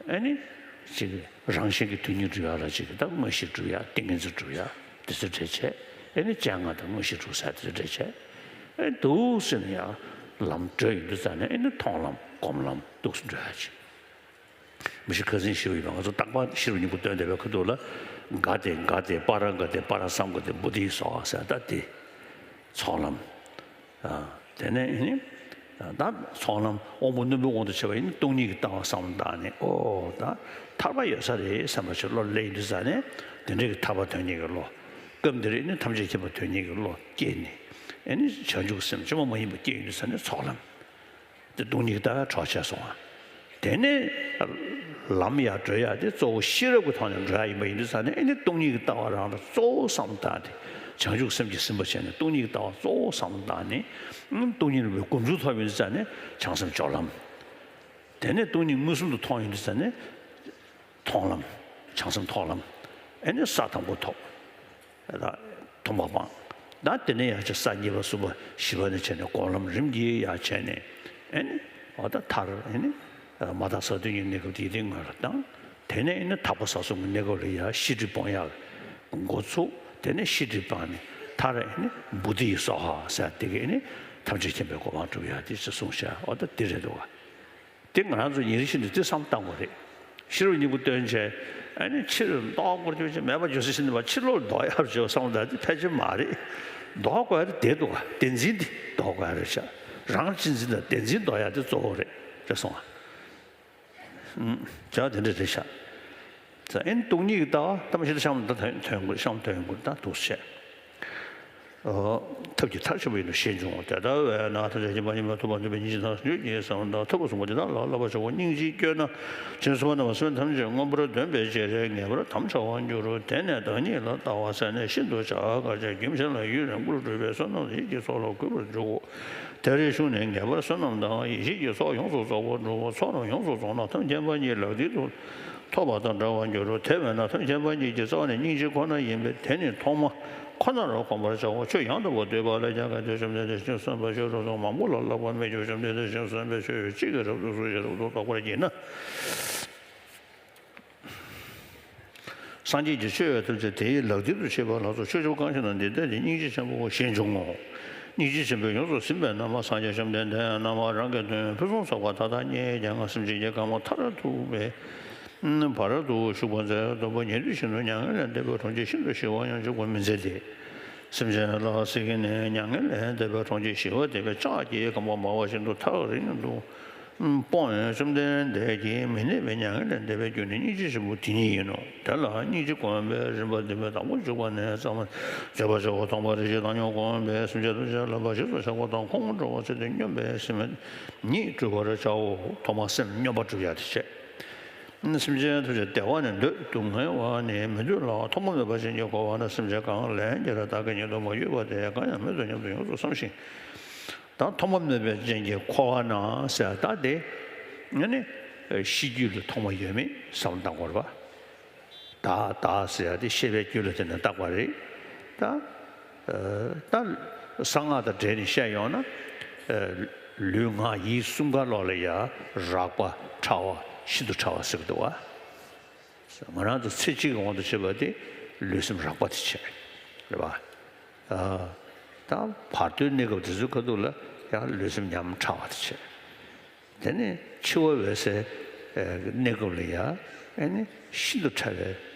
ཨེ་ནི་ཅིག་རང་གཞན་གྱི་དོན་གཉིས་སྒྲུབ་ཡག་ལ་ཅིག་ད་དངོས་གཞི་སྒྲུབ་ཡག་ཏིང་ངེ་འཛིན་སྒྲུབ་ཡག་དེ་ཚོ་འདྲ་བྱས། ཨེ་ནི་སྤྱན་སྔ་དང་དངོས་གཞི་སྒྲུབ་ས་དེ་ཚོ་འདྲ་བྱས། ཨེ་འདུག་སེ་ནས་ཡང་ལམ་བགྲོད་ཡོང་དུས་ཙ་ནས་ཨེ་ནི་མཐོང་ལམ་སྒོམ་ལམ་འདུག་སེ་འགྲོ་ཡག་ཅིག་མི་ཤི་ཁ་སང་ཞུས་པ་ཡིན་པ། ང་ཚོ་རྟག་པར་ཤེས་རབ་སྙིང་པོ་བཏོན་བསྡད་པའི་ཁ་ཐུག་ལ། ག་ཏེ་ག་ཏེ་པཱ་ར་ག་ཏེ་པཱ་ར་སཾ་ག་ཏེ་བོ་དྷི་སྭཱ་ཧཱ་ཟེར་ད་དེ་ཚོགས་ལམ། ཨ། དེ་ནས་ཨེ་ནི་ད་ཚོགས་ལམ་དབང་པོ་རྣོན་པོའི་དབང་དུ་བྱས་པ་ཡིན་ན་སྟོང་ཉིད་ཀྱི་ལྟ་བ་བསམ་བློ་བཏང་ནས། ཨོ་ད་ཐར་པ་ཡོད་ས་རེད་བསམ་པ་ཞིག་བློ་སླེབས་ཡོང་དུས་ཙ་ནས། དེ་འདྲའི་གི་ཐར་པ་དོན་གཉེར་གྱི་བློ། སྐབས་འདིར་ཨེ་ནི་ཐམས་ཅད་མཁྱེན་པ་དོན་གཉེར་གྱི་བློ་སྐྱེས་ནས། ཨེ་ནི་བྱང་ཆུབ་སེམས་བཅོས་མ་མ་ཡིན་པ་སྐྱེས་ཡོང་དུས་ཙ་ནས་ཚོགས་ལམ། དེ་སྟོང་ཉིད་ཀྱི་ལྟ་བའི་གྲོགས་བྱས་སོང་ང་། དེ་ནས་ལམ་ཡར་བགྲོད་ཡག་དེ་གཙོ་བོ་ཤེས་རབ་ཀྱི་ཐོག་ནས་བགྲོད་ཡག་ཡིན་པ་ཡིན་དུས་ཙ་ནས། ཨེ་ནི་སྟོང་ཉིད་ཀྱི་ལྟ་བ་རང་ལ་གཙོ་བོ་བསམ་བློ་བཏང་སྟེ། བྱང་ཆུབ་སེམས་ཀྱིས་ཟིན་པ་བྱས་ནས་སྟོང་ཉིད་ཀྱི་ལྟ་བ་གཙོ་བོ་བསམ་བློ་བཏང་ནས། ཨ། སྟོང་ཉིད་རིག་པའི་སྒོམ་ཚུལ་ཐོབ་ཡོང་དུས་ཙ་ནས་བྱང་སེམས་སྦྱོར་ལམ། དེ་ནས་སྟོང་ཉིད་མངོན་སུམ་དུ་མཐོང་ཡོང་དུས་ཙ་ནས་མཐོང་ལམ། བྱང་སེམས་མཐོང་ལམ། ཨེ་ནི་ས་དང་པོ་ཐོབ། ད་མཐོང་བ་སྤང་། ད་དེ་ནས་ཡང་ཅིག་ས་གཉིས་པ་གསུམ་པ་བཞི་པ་ནས་བྱས་ནས་སྒོམ་ལམ་རིམ་གྱིས་ཡར་བྱས་ནས། ཨེ་ནི་འོ་ད་མཐར་ཨེ་ནི་མ་དག་ས་བདུན་གྱི་གནས་སྐབས་དེ་ཡི་སྟེང་ངོས་ལ་བཏང་། དེ་ནས་ཨེ་ནི་དག་པ་ས་གསུམ་གྱི་གནས་སྐབས་ལ་ཡར་ཤེས་སྒྲིབ་སྤོང་ཡག་འགོ་ཚུགས། དེ་ནས་ཤེས་སྒྲིབ་སྤངས་ནས་མཐར་ཨེ་ནི་བོ་དྷི་ཡི་སྭཱ་ཧཱ་ཟེར་དེ་གིས་ཨེ་ནི་ཐམས་ཅད་མཁྱེན་པའི་གོ་འཕང་སྒྲུབ་ཡག་དེ་ཅིག་གསུངས་བཞག་འོ་ད་དེ་རེད་འདུག་ག། དེ་ང་རང་ཚོ་ཉིན་རེ་བཞིན་དུ་དེ་བསམ་བཏང་དགོས་རེད། ཤེས་རབ་སྙིང་པོ་བཏོན་བྱས། ཨ་ནི་ཕྱིར་ལྡོག་སྐོར་རྒྱུ་ཅིག་མེད་པ་འགྱུར་ས་ཞིག་འདུག་པ། ཕྱིར་ལོག་ལྡོག་ཡག་བྱེད་བསམ་བློ་བཏང་དེ་ཕལ་ཆེར་མ་རེད། ལྡོག་དགོས་ཡག་དེ་འདུག་ག། བདེན་འཛིན་དེ་ལྡོག་དགོས་ཡག་རེད་ཤག། རང་གཅེས་འཛིན་དང་བདེན་འཛིན་ལྡོག་ཡག་དེ་གཙོ་བོ་རེད་ཅེས་གསུངས་པ། བྱ་བ་དེ་འདྲ་རེད་ཤག། ཨེ་ནི་སྟོང་ཉིད་ཀྱི་ལྟ་བ་ད་མ་གཞི་ད་གཤམ་ད་ཐོན་ཐོན་དགོས། གཤམ་ཐོན་དགོས། ད་འདུག་སེ་བྱས། ཨོ། ཐབས་ཀྱི་མཐར་ཕྱིན་པ་ཡིན་ནོ་ཞེས་འབྱུང་ངོ་། དེ་ལྟ་བས་ན་ཐམས་ཅད་མཁྱེན་པ་ཉིད་མ་ཐུབ་པ་ནུས་པའི་སྙིང་རྗེ་དང་བྱང་ཆུབ་ཀྱི་སེམས་དང་ཐུབ་པ་གསུམ་པོ་དེ་དག་ལ་བསླབ་པར་བྱའོ། སྙིང་རྗེས་བསྐྱོད་ན་སྦྱིན་སོགས་པ་རྣམས་སེམས་ཐམས་ཅད་མངོན་པར་འདོན་པའི་ཕྱིར་ངེས་པར་དམ་འཆའ་བར་འགྱུར་རོ། དེ་ནས་བདག་ཉིད་ལ་ལྟ་བ་ཟད་ནས་ཤིན་ཏུ་བྱ་དཀའ་སྤྱད་རྒྱུན་ཆད་ལ་ཡུན་རིང་པོར་སྒྲུབ་པའི་བསོད་ནམས་ཡིད་ཀྱི་ཚོགས་ལ་གུས་པར་འཇུག་གོ། དེར་ཞུགས་ནས་ངེས་པར་བསོད་ནམས་དང་ཡེ་ཤེས་ཀྱི་ཚོགས་ཡོངས་སུ་རྫོགས་པར་འགྲུབ་བོ། ཚོགས་རྣམས་ཡོངས་སུ་རྫོགས་ན་ཐབས་མཁས་པ་ཉིད་ལག་མཐིལ་དུ་ཐོབ་པ་དང་འདྲ་བར་འགྱུར་རོ། དེ་བས་ན་ཐབས་མཁས་པ་ཉིད་ཀྱི་རྩ་བ་ནི་སྙིང་རྗེ་ཁོ་ན་ཡིན་པས། དེ་ནི་ཐོག་མ་ཁོ་ནར་གོམས་པར་བྱའོ། ཆོས་ཡང་དག་པར་སྡུད་པ་ལ་ཡང་དགའ་སྟེ། བཅོམ་ལྡན་འདས་ཀྱིས་གསུངས་པའི་ཆོས་རབ་ཏུ་མང་པོ་ལ་བསླབ་པ་མི་འགྱུར། བཅོམ་ལྡན་འདས་ཀྱིས་གསུངས་པའི་ཆོས་ཡང་གཅིག་གིས་རབ་ཏུ་གཟུང་ཞིང་རབ་ཏུ་རྟོགས་པར་བགྱིད་ན། སངས་རྒྱས་ཀྱི་ཆོས་ཐམས་ཅད་དེའི་ལག་མཐིལ་དུ་ཆུད་པ་ལ་སོགས་ཆོས་ཁྱབ་གང་ཞིག་ན་འདི་ལྟ་སྟེ། སྙིང་རྗེ་ཆེན་པོ་ཞེས་འབྱུང་ངོ་། སྙིང་རྗེ་ཆེན་པོས་ཡོངས་སུ་ཟིན་པའི་རྣམ་པར་སངས་རྒྱས་བཅོམ་ལྡན་འདས་རྣམ་པར་རང་གི་དོན་ཕུན་སུམ་ཚོགས་པ་མཐའ་དག་བརྙེས་ཀྱང་ང་སེམས་ཅན་གྱི་དགའ་མ་མཐར་ཐུག་པའི་བར་དུ་བཞུགས་པར་མཛད། སྡོམ་པ་ཉན་ཐོས་ཞིག་ཏུ་མྱ་ངན་ལས་འདས་པའི་གྲོང་ཁྱེར་ཤིན་ཏུ་ཞི་བར་ཡང་འཇུག་པར་མི་མཛད་དེ། སེམས་ཅན་ལ་སྲིད་ཀྱི་ནད་མྱ་ངན་ལས་འདས་པའི་གྲོང་ཁྱེར་ཞི་བ་འདས་པའི་ལྕགས་ཀྱི་རྐང་པ་འབར་བ་བཞིན་དུ་ཐག་རིང་དུ་སྤོང་བས། བཅོམ་ལྡན་འདས་ཀྱིས་མི་གནས་པའི་མྱ་ངན་ལས་འདས་པའི་རྒྱུ་ནི་སྙིང་རྗེ་ཆེན་པོ་དེ་ཉིད་ཡིན་ནོ། དེ་ལ་སྙིང་རྗེ་བསྒོམས་པས་རིམ་པ་བདུན་པའི་དང་པོ་འཇུག་པ་ནས་བརྩམས་པར་བྱ་བ་བྱའོ། ཐོག་མར་རེ་ཞིག་བདག་སྙོམས་བསྒོམས་པས་སེམས་ཅན་ཐམས་ཅད་ལ་འབའ་ཞིག་ཏུ་བྱ་བ་དང་ཁོང་ཁྲོ་བ་སེལ་ཏེ་སྙོམས་པའི་སེམས་ཉིད་སྒྲུབ་པར་བྱའོ། ཐོག་མར་སེམས་སྙོམས་པར་སྒྲུབ་ཡག་དེ་བྱས། སེམས་ཅན་ཐམས་ཅད་བདེ་བ་ནི་འདོད། སྡུག་བསྔལ་བ་ནི་མི་འདོད་ལ། ཐོག་མ་མེད་པ་ཅན་གྱིས་འཁོར་བ་ན། སེམས་ཅན་གང་ལན་གྱིས་ར་བདག་གིས་ཉིད་དུ་མ་གྱུར་པ་དེ། གང་ཡང་མེད་དོ་སྙམ་དུ་ཡོངས་སུ་བསམ་ཞིང་། ད་ཐོག་མ་མེད་པ་ཅན་གྱིས་འཁོར་བ་ན་ཟེར་ད་དེ་ནི་ཤེས་རྒྱུད་ལ་ཐོག་མ་ཡོད་མེད་བསམ་བློ་བཏང་དགོས་རེད་པ། བདག་བདག་ཟེར་ཡ་དེ་ཤེས་པའི་རྒྱུད་ལ་དེ་ནི་བཏགས་པ་རེད། ད་ད་གསང་སྔགས་དང་འབྲེལ་ནས་བཤད་ཡོང་ན། ལུས་ངག་ཡིད་གསུམ་ཀ་ལོག་ལ་ཡ་རགས་པ་ཕྲ་བ་ཤིན་ཏུ་ཕྲ་བ་ཟེར་གི་འདུག་བ། ང་རང་ཚོ་ཚེ་གཅིག་གི་དབང་དུ་བྱས་པ་དེ་ལུས་སེམས་རགས་པ་དེ་བྱས་རེད་བ། ད་བར་དོའི་གནས་སྐབས་དེ་ཚོའི་ཁ་ཐུག་ལ་ཡང་ལུས་སེམས་ཉམས་ཕྲ་བ་དེ་བྱས། དེ་ནས་འཆི་བ་འོད་གསལ་གནས་སྐབས་ལ་ཡང་ཨེ་ནི་ཤིན་ཏུ་ཕྲ་བའི་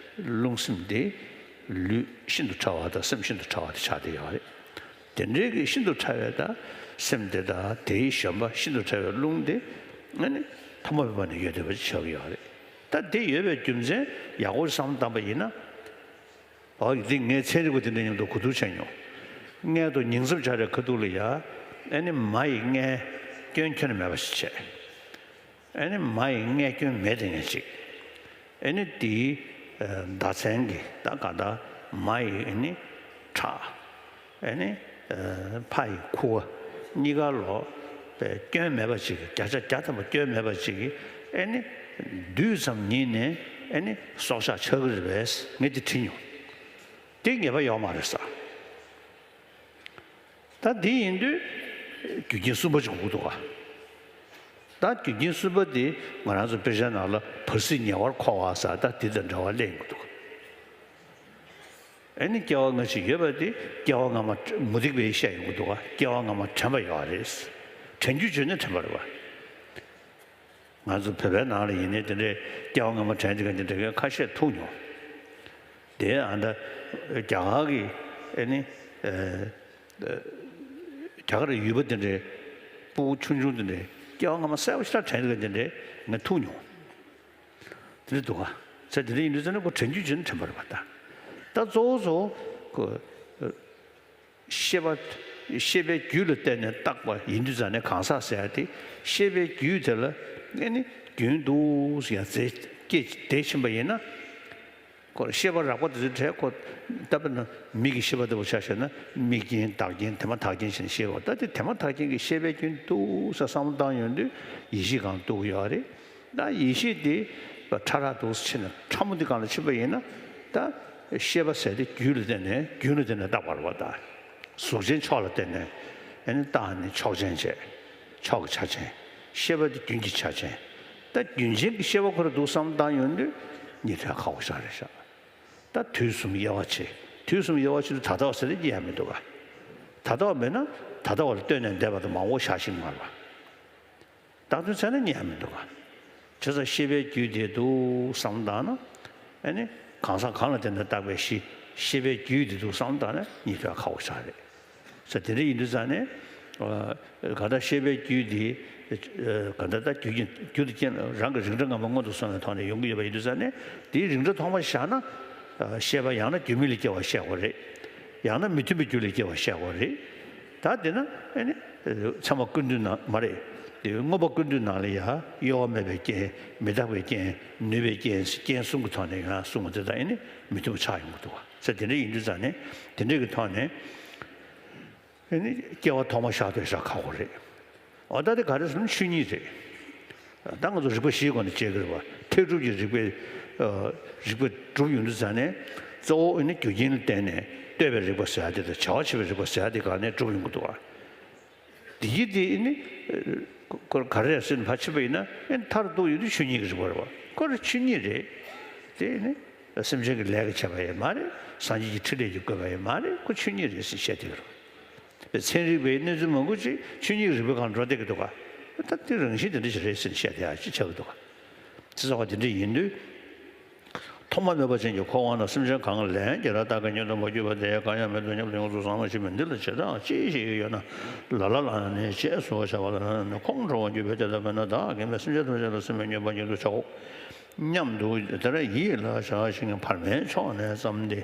རླུང་སེམས་དེ་ལུས་ཤིན་ཏུ་ཕྲ་བ་དང་སེམས་ཤིན་ཏུ་ཕྲ་བ་དེ་ཆགས་བསྡད་ཡོད་རེད། དེ་འདྲའི་གི་ཤིན་ཏུ་ཕྲ་བའི་ད་སེམས་དེ་དང་དེའི་གཞོན་པ་ཤིན་ཏུ་ཕྲ་བའི་རླུང་དེ་ཨེ་ནི་ཐོག་མ་མེད་པ་ནས་ཡོད་བསྡད་པ་ཆགས་ཀྱི་ཡོད་རེད། ད་དེ་ཡོད་པའི་རྒྱུ་མཚན་ཡག་པོ་བསམ་བཏང་པ་ཡིན་ན། ཨོ་འདི་ངའི་ཚན་རིག་པ་དེ་འདྲ་མཉམ་དུ་གོ་བསྡུར་བྱས་མྱོང་། མངལ་དང་ཉིང་མཚམས་སྦྱར་བའི་ཁ་ཐུག་ལ་ཡ། ཨེ་ནི་མ་ཡི་མངལ་སྐྱོན་ཁྱོན་ནས་མེད་པ་ཞིག་བྱས། ཨེ་ནི་མ་ཡི་མངལ་སྐྱོན་མེད་དེ་ངས་ཅིག་ཨེ་ནི་དེའི་ཟླ་མཚན་གྱི་ད་ག་ད་ མ་ཡི་ཨེ་ནི་ཁྲག་ཨེ་ནི་ཕ་ཡི་ཁུ་བ་གཉིས་ཀ་ལོ་པའི་སྐྱོན་མེད་པ་ཅིག་གི་བརྒྱ་ཆ་བརྒྱ་ཐམ་པ་སྐྱོན་མེད་པ་ཅིག་གི་ཨེ་ནི་དུས་ཙམ་ཉིད་ནས་ཨེ་ནི་སྲོག་ཆགས་ཆགས་ཀྱི་རེད་པས་ངས་དེ་བྲིས་མྱོང་། དེ་ངེས་པ་ཡོད་མ་རེད་ས། ད་འདི་ཡིན་དུས་རྒྱུ་རྐྱེན་གསུམ་པ་ཅིག་དགོས་ཀྱི་འདུག་ག་ད་རྒྱུ་རྐྱེན་གསུམ་པ་དེ་ང་རང་ཚོ་དཔེ་ཆའི་ནང་ལ་བར་སྲིད་ཉེ་བར་མཁོ་བ་ཟེར་ད་འདི་དང་འདྲ་བ་གླེང་གི་འདུག་ག་ཨེ་ནི་སྐྱེ་བ་སྔ་ཕྱི་ཡོད་པ་དེ་སྐྱེ་བ་སྔ་མ་མུ་སྟེགས་པས་བཤད་ཡོང་གི་འདུག་ག་སྐྱེ་བ་སྔ་མ་དྲན་པ་ཡོད་རེད། དྲན་རྒྱུ་བརྗོད་ནས་དྲན་པ་རེད་བ། ང་ཚོ་བོད་པའི་ནང་ལ་ཡིན་ནའི་དེ་འདྲའི་སྐྱེ་བ་སྔ་མ་དྲན་བསྡད་མཁན་དེ་འདྲ་ཁ་ཤས་ཐུག་མྱོང་། དེ་ཨ་ད་རྒྱ་གར་གྱི་ཨེ་ནི་རྒྱ་གར་ཡུལ་པ་དེ་འདྲའི་སྤུ་གུ་ཆུང་ཆུང་དེ་འདྲའི་སྐྱེ་བ་སྔ་མ་གསལ་པོ་ཞེ་དྲག་དྲན་བསྡད་མཁན་དེ་འདྲའི་ང་ཐུག་མྱོང་། དེ་འདྲ་འདུག་ག་ཚེ་དེ་འདྲ་ཡིན་དུས་ཙམ་ནས་ཁོ་དྲན་རྒྱུ་བྱས་ན་དྲན་པ་རེད་པ་ད། ད་གཙོ་བོ་གཙོ་བོ་ཁོ། ཤེས་པ། ཤེས་པའི་རྒྱུད་ལ་བརྟེན་ནས་བཏགས་པ་ཡིན་དུས་ཙང་ནས་གང་ཟག་ཟེར་ཡ་དེ་ཤེས་པའི་རྒྱུད་དེ་ལ་ཨེ་ནི་རྒྱུན་དུ་ཡང་རྫས་སྐྱེས་བསྡད་ཕྱིན་པ་ཡིན་ན། ཁོ་ཤེས་པ་རགས་པ་དེ་ཚོའི་གྲས་ཁོ་ལྟ་བུ་ན་མིག་གི་ཤེས་པ་ལྟ་བུ་ཆ་བཞག་ན་མིག་རྐྱེན་བདག་རྐྱེན་དེ་མ་ཐག་རྐྱེན་བྱས་ནས་ཤེས་པ་ད་དེ་དེ་མ་ཐག་རྐྱེན་གྱི་ཤེས་པའི་རྒྱུན་དུ་ས་བསམ་བློ་བཏང་ཡོང་དུས་ཡེ་ཤེས་སྒང་གཏུགས་ཡོད་རེད། ད་ཡེ་ཤེས་དེ་ཕྲ་རགས་འདུག་སེ་ཕྱིན་ནས་ཕྲ་མོ་འདི་སྒང་ལ་ཕྱིན་པ་ཡིན་ན་ད་ཤེས་པ་ཟེར་དེ་རྒྱུད་ལ་བརྟེན་ནས་རྒྱུན་ལ་བརྟེན་ནས་བཏགས་པ་རེད་བ་ད། གཟུགས་ཅན་ཕྱོགས་ལ་བརྟེན་ནས་ཨེ་ནི་བཏགས་ནས་ཕྱོགས་ཅན་བྱས། ཕྱོགས་ཀྱི་ཆ་ཅན། ཤེས་པ་དེ་རྒྱུན་གྱི་ཆ་ཅན། ད་རྒྱུན་ཅན་གྱི་ཤེས་པ་ཁོ་རང་འདུག་བསམ་བཏང་ཡོང་དུས་རྙེད་ཐུབ་ཁག་པོ་ཞིག་རེད་ཤག་ད་དུས་གསུམ་དབྱེ་བ་ཕྱེ། དུས་གསུམ་དབྱེ་བ་ཕྱེ་དུས་ད་ལྟ་བ་ཟེར་ཡ་མི་འདུག་ག་ད་ལྟ་བ་མེད་ན་ད་ལྟ་བ་ལ་ལྟོས་ནས་འདས་པ་དང་མ་འོངས་བཞག་ཤིང་མ་རེད་བ། བཏགས་དོན་ཚད་ན་རྙེད་ཡ་མི་འདུག་ག་བྱས་ཙང་ཤེས་པའི་རྒྱུད་དེ་འདུག་བསམ་བཏང་ན། ཨ་ནི་གང་ཟག་གང་ལ་བརྟེན་ནས་བཏགས་པའི་གཞི། ཤེས་པའི་རྒྱུད་དེ་འདུག་བསམ་བཏང་ན་རྙེད་ཐུབ་ཁག་པོ་ཞིག་རེད། ས་དེ་འདྲ་ཡིན་དུས་ཙང་ནས། གང་ལྟར་ཤེས་པའི་རྒྱུད་དེ། གང་ལྟར་ད་རྒྱུ་རྐྱེན་རྒྱུ་དང་རྐྱེན་རང་གི་རིགས་འདྲ་ངོ་མ་སྔོན་དུ་སོང་བའི་ཐོག་ནས་ཡོང་གི་ཡོད་པ་ཡིན་དུས་ཙང་ནས་དེའི་རིགས་འདྲ་ཐོག་མ་བཞག་ན། ཤེས་པ་ཡང་ན་རྒྱུ་མེད་ལས་སྐྱེ་བ་བཤད་དགོས་རེད། ཡང་ན་མི་མཐུན་པའི་རྒྱུ་ལས་སྐྱེ་བ་བཤད་དགོས་རེད། ད་དེ་ན་ཨེ་ནི། ཚད་མ་ཀུན་བཏུས་ནང་མ་རེད། དེ་མངོན་པ་ཀུན་བཏུས་ནང་ལ་ཡ་གཡོ་བ་མེད་པའི་རྐྱེན་མི་རྟག་པའི་རྐྱེན་ནུས་པའི་རྐྱེན་རྐྱེན་གསུམ་གྱི་ཐོག་ནས་ཡང་གསུངས་པ་དེ་དང་ཨེ་ནི་མི་མཐུན་པ་ཆགས་ཡོང་གི་འདུག་བ། ས་དེ་འདྲ་ཡིན་དུས་ཙང་ནས་དེ་འདྲ་གི་ཐོག་ནས་ཨེ་ནི་སྐྱེ་བ་ཐོག་མ་བཞག་དེ་བཞག་ཁག་པོ་རེད། འོ་ད་དེ་ག་རེ་ཟེར་ན་ཆོས་ཉིད་རེད། ད་ང་ཚོ་རིག་པ་བཞིའི་སྒོ་ནས་དཔྱད་ཀྱི་རེད་བ། འཕྲལ་སྒྲུབ་ཀྱི་རིག་པའི། རིག་པ་གྲུབ་ཡོང་དུས་ཙང་ནས་གཙོ་བོ་ཨེ་ནི་རྒྱུ་རྐྱེན་ལ་བརྟེན་ནས་ལྟོས་པའི་རིག་པ་ཟེར་ཡ་དེ་དང་བྱ་བ་བྱེད་པའི་རིག་པ་ཟེར་ཡ་དེ་སྒང་ནས་གྲུབ་ཡོང་གི་འདུག་བ། དེ་ཡིད་དེ་ནི། ཁོ་ག་རེ་ཟེར་ན་ཕར་ཕྱིན་པ་ཡིན་ན་ཨེ་མཐར་ཐུག་ཡོད་དུས་ཆོས་ཉིད་ཀྱི་རིག་པ་རེད་བ། ཁོ་རེ་ཆོས་ཉིད་རེད། དེ་ནི། སེམས་ཅན་གྱི་ལས་ཀྱིས་བྱས་པ་ཡང་མ་རེད། སངས་རྒྱས་ཀྱི་ཕྲིན་ལས་ཀྱིས་བཀོད་པ་ཡང་མ་རེད། ཁོ་ཆོས་ཉིད་རེད་ཟེར་བཤད་དེ་རེད། ཚན་རིག་པའི་གནས་ཚུལ་མང་པོ་ཅིག་ཆོས་ཉིད་ཀྱི་རིག་པའི་སྒང་འགྲོ་བསྡད་ཀྱི་འདུག་ག་ད་དེ་རང་བཞིན་དེ་འདྲ་ཞིག་རེད་ཟེར་བཤད་དེ་ཡང་ཅིག་ཆགས་ཀྱི་འདུག་ག་དེ་ཚོ་བ་དེ་འདྲ་ཡིན་དུས། ཐོག་མ་མེད་པ་ཅན་གྱི་འཁོར་བ་ན་སེམས་ཅན་གང་ལ་ལན་བརྒྱ་ར་བཏགས་ཀྱང་ཉོན་དང་མ་གྱུར་པ་དེ་གང་ཡང་མེད་དོ་སྙམ་དུ་ཡོངས་སུ་བསམ་བློ་ཞིག་མི་འདི་ལ་བྱེད་སྟངས་ཅི་ཞིག་ཡོད་ན་ལ་ལ་ལ་ནི་ཅེས་སོ་བྱ་བ་ལ་ནི་ཁོང་ཁྲོ་བ་གྱུར་པའི་དེ་ལྟ་བས་ན་བདག་གིས་སེམས་ཅན་ཐམས་ཅད་ལ་སེམས་པས་མྱོས་པར་ཉིད་དུ་བྱའོ་སྙམ་དུ་དེ་ལྟར་ཡིད་ལ་བྱ་ཞིང་བར་མའི་ཕྱོགས་ནས་བརྩམས་ཏེ།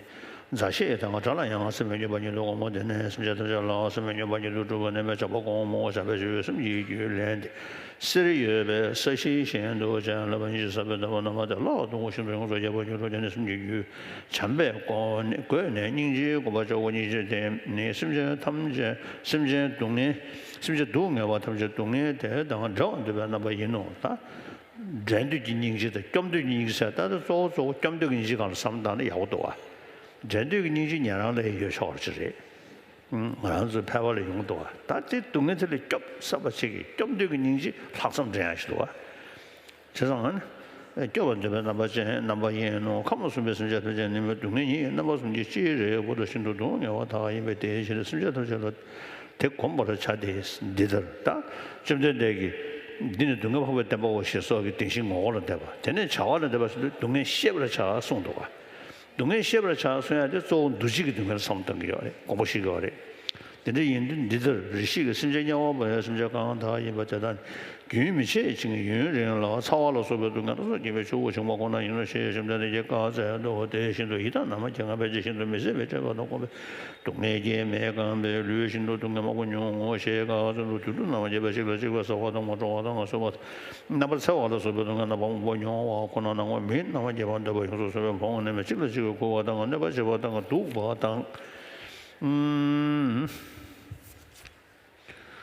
མཛའ་བཤེས་དང་དགྲ་ལ་ཡང་སེམས་པས་མྱོས་པར་ཉིད་དུ་བསྒོམ་མོ། དེ་ནས་སེམས་ཅན་ཐམས་ཅད་ལ་སེམས་པས་མྱོས་པར་ཉིད་དུ་གྲུབ་པ་ནས་བྱ་བ་བསྒོམ་མོ། བྱ་བའི་བྱ་བའི་སེམས་ཀྱི་རྒྱུད་ལེན་ཏེ། གསེར་ཡོད་པའི་ས་གཞི་བཞིན་དུ་བྱས་ལ་ཕན་ཕྱིར་ཟབ་པའི་ཐབས་ལ་རྣམ་པར་དག་ལག་ཏུ་བཞིན་དུ་ཡོངས་སུ་རྒྱས་པར་གྱུར་ཏོ། དེ་ནས་སེམས་ཀྱི་རྒྱུད་བྱམས་པས་བསྒོས་ནས་སྙིང་རྗེའི་བསྒོམ་པ་བྱའོ། སྙིང་རྗེ་དེ་ནི་སེམས་ཅན་ཐམས་ཅད་སེམས་ཅན་སྡུག་བསྔལ་སེམས་ཅན་སྡུག་བསྔལ་བ་ཐམས་ཅད་སྡུག་བསྔལ་དེ་དང་བྲལ་བར་འདོད་པའི་རྣམ་པ་ཡིན་ནོ། ད་འབྲལ་འདོད་ཀྱི་སྙིང་རྗེ་དང་སྐྱོབ་འདོད་ཀྱི་སྙིང་རྗེ་ཟེར་ད་ལྟ་གཙོ་བོ་གཙོ་བོ་སྐྱོབ་འདོད་ཀྱི་སྙིང་རྗེ་སྒང་ལ་བསམ་བཏང་ན་ཡག་པོ་འདུག་བ། འབྲལ་འདོད་ཀྱི་སྙིང་རྗེ་ཉན་རང་ལ་ཡང་ཡོད་ཆོག་པ་ཅིག་རེད། ང་རང་ཚོའི་ཕལ་པ་ལ་ཡོང་འདུག་བ། ད་དེ་སྡུག་བསྔལ་དེ་ལས་སྐྱོབ་ས་པ་ཅིག་གིས་སྐྱོབ་འདོད་ཀྱི་སྙིང་རྗེ་ལྷག་བསམ་འདྲེན་ཡག་ཞིག་འདུག་བ། བྱས་ཙང་ཨ་ནི། སྐྱོབ་པར་འདོད་པའི་རྣམ་པ་ཅན་རྣམ་པ་ཡིན་ནོ། ཁམས་གསུམ་པའི་སེམས་ཅན་ཐམས་ཅད་ནི་མི་སྡུག་བསྔལ་ཉིད་ཀྱི་རྣམ་པ་གསུམ་གྱི་སྤྱི་རེ་བོ་དང་ཤིན་ཏུ་སྡུག་བསྔལ་བ་དག་ཡིན་པས་དེའི་ཕྱིར་སེམས་ཅན་ཐམས་ཅད་ལ་དེ་བསྒོམ་པར་བྱ་སྟེ། འདི་ལྟར་ད། བཅོམ་ལྡན་འདས་ཀྱིས་འདི་ནི་སྡུག་བསྔལ་འཕགས་པའི་བདེན་པའོ་ཞེས་སོགས་ཀྱི་བདེན་བཞིའི་ངོ་བོ་ལ་འདོད་པ། དེ་ནས་བྱ་བ་ལ་འདོད་པ་ཟེར་དུས་སྡུག་བསྔལ་ཤེས་པར་བྱ་གསུངས་འདུག་བ། སྡུག་བསྔལ་ཤེས་པར་བྱ་གསུང་ཡ་དེ་གཙོ་བོ་འདུ་བྱེད་ཀྱི་སྡུག་བསྔལ་ལ་བསམ་བློ་གཏང་གི་ཡོད་རེད། དགོངས་པ་བཞེས་ཀྱི་ཡོད་རེད། དེ་འདྲ་ཡིན་དུས་འདི་ལྟར་རེ་ཞིག་གི་སེམས་ཅན་དམྱལ་བ་པའི་སེམས་ཅན་གང་དག་ཡིན་པ་དེ་དག་ནི་རྒྱུན་མི་འཆད་ཅིང་ཡུན་རིང་ལ་ཚ་བ་ལ་སོགས་པའི་སྡུག་བསྔལ་སྣ་ཚོགས་བགྱིས་པའི་ཆུ་བོ་ཆུང་མ་ཁོ་ན་ཡིན་ནོ་ཞེས་ཞབས་བརྟན་ལྷན་རྒྱས་བཀའ་སྩལ་ཏོ། དེ་བཞིན་དུ་ཡི་དྭགས་རྣམས་ཀྱང་ང་ཕལ་ཆེར་ཤིན་ཏུ་མི་བཟད་པའི་བཀྲེས་པ་དང་འཁོར་བའི་སྡུག་བསྔལ་གྱིས་མི་ཁེངས་པས་ལུས་ཤིན་ཏུ་སྡུག་བསྔལ་མང་པོ་མྱོང་ངོ་ཞེས་བཀའ་སྩལ་ཏོ། དུས་དུས་རྣམ་པར་རྒྱལ་བ་གཅིག་ལ་གཅིག་པ་ཟ་བ་དང་ངོ་སྤྲོ་བ་དང་ངོ་སོ་བ་དང་རྣམ་པར་འཚེ་བ་ལ་སོགས་པའི་སྡུག་བསྔལ་རྣམ་པ་མང་པོ་མྱོང་བ་ཁོ་ན་ནང་བ་མིའི་རྣམ་པར་རྒྱལ་བ་འདོད་པ་ཡོངས་སུ་བཟུང་བའི་ཕུང་པོ་རྣམས་གཅིག་ལ་གཅིག་གིས་འཁུ་བ་དང་གནོད་པ་བྱེད་པ་དང་སྡུག་པ་དང་།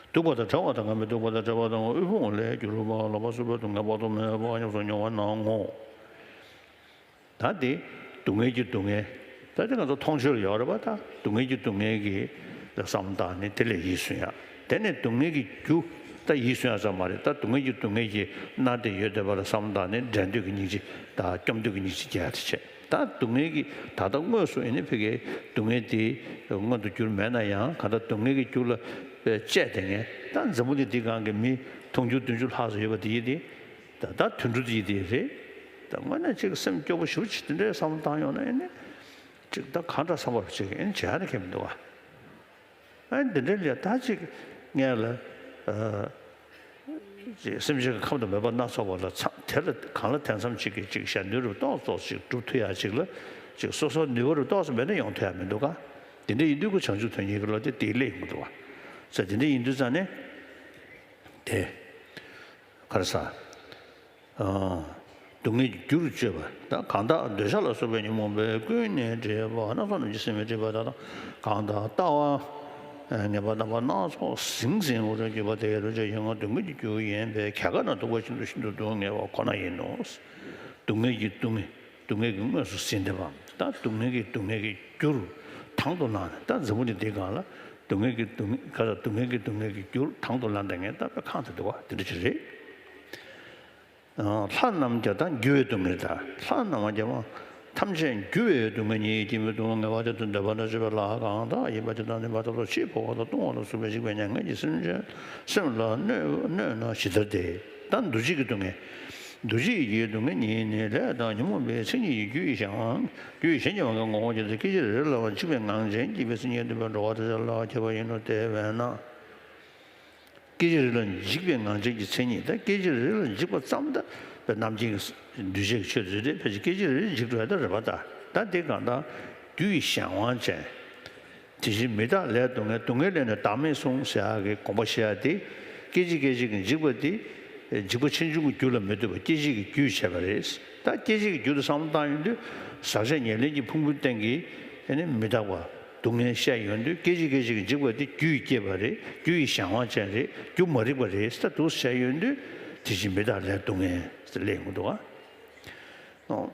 སྡུག་པ་དང་བྲལ་བ་དང་ངལ་བའི་སྡུག་པ་དང་བྲལ་བ་དང་དབུལ་ཕོངས་ལས་གྱུར་པ་ལ་སོགས་པའི་སྡུག་བསྔལ་དཔག་ཏུ་མེད་པ་ཉམས་སུ་མྱོང་བ་ནང་ངོ་། ད་དེ་སྡུག་བསྔལ་གྱི་སྡུག་བསྔལ། ད་དེ་ང་ཚོ་མཐོང་ཆོས་ལ་ཡོད་རེད་པ། ད་སྡུག་བསྔལ་གྱི་སྡུག་བསྔལ་གྱི་བསམ་བློ་བཏང་ནས་དེ་ལ་ཡིད་སུན་ཡ། དེ་ནས་སྡུག་བསྔལ་གྱི་རྒྱུ། ད་ཡིད་སུན་ཡ་ཙམ་མ་རེད། ད་སྡུག་བསྔལ་གྱི་སྡུག་བསྔལ་གྱིས་མནར་ཏེ་ཡོད་བསྡད་པ་ལ་བསམ་བློ་བཏང་ནས་འབྲལ་འདོད་ཀྱི་སྙིང་རྗེ་དང་སྐྱོབ་འདོད་ཀྱི་སྙིང་རྗེ་སྐྱེ་ཡ་དེ་བྱས། ད་སྡུག་བསྔལ་གྱི་ད་ལྟ་དངོས་སུ་ཡིན་ནའི་ཕ་གིའི་སྡུག་བསྔལ་དེ་མངོན་དུ་གྱུར་མེད་ན་ཡང་གང་ལྟར་སྡུག་བསྔལ་གྱི་རྒྱུ་ལ་དཔེ་བཅས་ཏེ་ངས་ད་འཛམ་བུ་གླིང་འདིའི་སྒང་གི་མི་དུང་ཕྱུར་བདུན་ཅུ་ལྷག་ཙམ་ཡོད་པ་དེ་ཡིན་ཏེ། ད་ད་དུད་འགྲོ་དེ་ཡིན་དེ་རེད། ད་དངོས་གནས་ཅིག་སེམས་སྐྱོ་པོ་ཞེ་པོ་ཅིག་དེ་འདྲའི་བསམ་བློ་བཏང་ཡོང་ན་ཨེ་ནི་ཅིག་ད་གང་འདྲ་བསམ་པ་ཅིག་ཨེ་ནི་བྱེད་ཡ་ནི་ཁེལ་མི་འདུག་བ། ཨ་ནི་འདི་འདྲའི་ལས་ད་ཅིག་ངས་ལ་ཨ་ཅིག་སེམས་ཅན་གྱི་ཁམས་དང་མོས་པ་སྣ་ཚོགས་པ་ལ་ཚང་དེ་ལ་གང་ལ་དེ་མཚམས་ཅིག་གི་ཅིག་ཞལ་འདོན་རུ་ཏོག་ཙོག་ཅིག་སྒྲུབ་ཐུབ་ཡ་ཅིག་ལ་ཅིག་སོ་སོ་ནུས་པ་རུ་ཏོག་ཙམ་མེད་ན་ཡོང་ཐུབ་ཡ་མི་འདུག་ག། དེ་འདྲ་ཡིན་དུས་ཁོ་བྱང་ཆུབ་དོན་གཉེར་གྱི་བློ་དེ་དེའི་སླད་ཡོང་གི་འདུག་བ། ས་དེ་འདྲ་ཡིན་དུས་ཙང་ནས་དེ་ག་རེ་ཟ། ཨ། སྡུག་བསྔལ་གྱི་རྒྱུ་རུ་གཅོད་པ། ད་གང་དག་འདོད་ཆགས་ལ་སོགས་པའི་ཉོན་མོངས་པས་ཀུན་ནས་བསྒྲིབས་པ་སྣ་ཚོགས་རྣམས་ཀྱིས་སེམས་པའི་སྒྲིབ་པ་དག་དང་། གང་དག་ལྟ་བ་ངན་པ་རྣམ་པ་སྣ་ཚོགས་ཟིང་ཟིང་དུ་གྱུར་པ་དེ་ཡང་དུ་བྱེད་ཡང་སྡུག་བསྔལ་གྱི་རྒྱུ་ཡིན་པས་གལ་དཀའ་ན་སྡུག་པ་ཤིན་ཏུ་ཤིན་ཏུ་སྡུག་བསྔལ་བ་ཁོ་ན་ཡིན་ནོ། སྡུག་བསྔལ་གྱི་སྡུག་བསྔལ། སྡུག་བསྔལ་གྱི་དངོས་སུ་ཟིན་བསྡད་པའམ། ད་སྡུག་བསྔལ་གྱི་སྡུག་བསྔལ་གྱི་རྒྱུར་དང་དུ་བླངས་ནས། ད་འཛམ་བུ་གླིང་འདིའི་སྒང་ལ་སྡུག་བསྔལ་གྱི་སྡུག་བསྔལ་ག་ས་སྡུག་བསྔལ་གྱི་སྡུག་བསྔལ་གྱི་རྒྱུར་དང་དུ་བླངས་བསྡད་མཁན་ད་དཔེ་ཁག་ཏུ་འདུག་བ། དེ་འདྲ་ཅིག་རེད། ལྷ་རྣམས་ཀྱང་ད་འགྱུར་བའི་སྡུག་བསྔལ་ད་ལྷ་རྣམས་ཀྱང་ཐམས་ཅད་འགྱུར་བའི་སྡུག་བསྔལ་ཉིད་ཀྱིས་མི་སྡུག་བསྔལ་བ་དེ་དང་འདོད་པ་དང་བཅས་པའི་ལྷ་གང་དག་ཡིན་པ་དེ་དག་ནི་མ་ཐོབ་ཏུ་ཕྱིར་འཕོ་བ་དང་ལྟུང་བ་ལ་སོགས་པའི་འཇིགས་པའི་མྱ་ངན་གྱིས་སེམས་ཅན་སེམས་ལ་གནོད་གནོད་ན་ཇི་ལྟར་དེ། ད་འདུ་བྱེད་ཀྱི་སྡུག་བསྔལ། འདུ་བྱེད་ཀྱི་སྡུག་བསྔལ་ཉིད་ནི་ལས་དང་ཉོན་མོངས་པའི་མཚན་ཉིད་ཀྱི་རྒྱུ་ཡི་གཞན་དབང་རྒྱུ་ཡི་གཞན་གྱི་དབང་གིས་ངོ་བོ་ཉིད་དུ་སྐད་ཅིག་རེ་ལ་འཇིག་པའི་ངང་ཅན་གྱིས་པའི་མཚན་ཉིད་འདོད་པའི་འགྲོ་བ་དེ་ལ་ཁྱབ་པ་ཡིན་ནོ། དེ་བས་ན། སྐད་ཅིག་རེ་ལ་འཇིག་པའི་ངང་ཅན་གྱི་མཚན་ཉིད་ད་སྐད་ཅིག་རེ་ལ་འཇིག་པ་ཙམ་ད་པའི་རྣམ་མཁྱེན་གྱི་འདུས་བྱས་ཀྱི་ཆོས་ཚུལ་དེ་ཕལ་ཆེར་སྐད་ཅིག་རེ་ལ་འཇིག་འགྲོ་ཡ་ད་རེད་པ། ད་ད་དེ་གང་ལྟར་རྒྱུ་ཡི་གཞན་དབང་ཅན། དེ་བཞིན་མི་རྟག་ལས་སྡུག་བསྔལ། སྡུག་བསྔལ་ལས་ནི་བདག་མེད་གསུངས་ཟེར་ཡག་གི་དགོངས་པ་བཞེས་ཡག་དེ། སྐད་ཅིག་སྐད་ཅིག་གི་འཇིག་པ་དེ། འཇིག་པ་ཆེ་ཆུང་གི་རྒྱུ་ལ་མི་ལྟོས་པར་སྐད་ཅིག་གི་རྒྱུས་བྱས་པ་རེད། ད་སྐད་ཅིག་གི་རྒྱུ་དེ་བསམ་བློ་བཏང་ཡོང་དུས་ཟག་བཅས་ཉེར་ལེན་གྱི་ཕུང་པོའི་སྟེང་གི་ཨ་ནི་མི་རྟག་པ་སྡུག་བསྔལ་བཤད་ཡོང་དུས་སྐད་ཅིག་སྐད་ཅིག་གི་འཇིག་པ་དེ་རྒྱུ་ཡིས་བསྐྱེད་པ་རེད། རྒྱུ་ཡི་གཞན་དབང་ཅན་རེད། རྒྱུ་མ་རིག་པ་རེད། ད་འདུག་བཤད་ཡོང་དུས་དེ་བཞིན་མི་རྟག་ལས་སྡུག་བསྔལ་ཟེར་སླེབས་ཡོང་གི་འདུག་ཨ།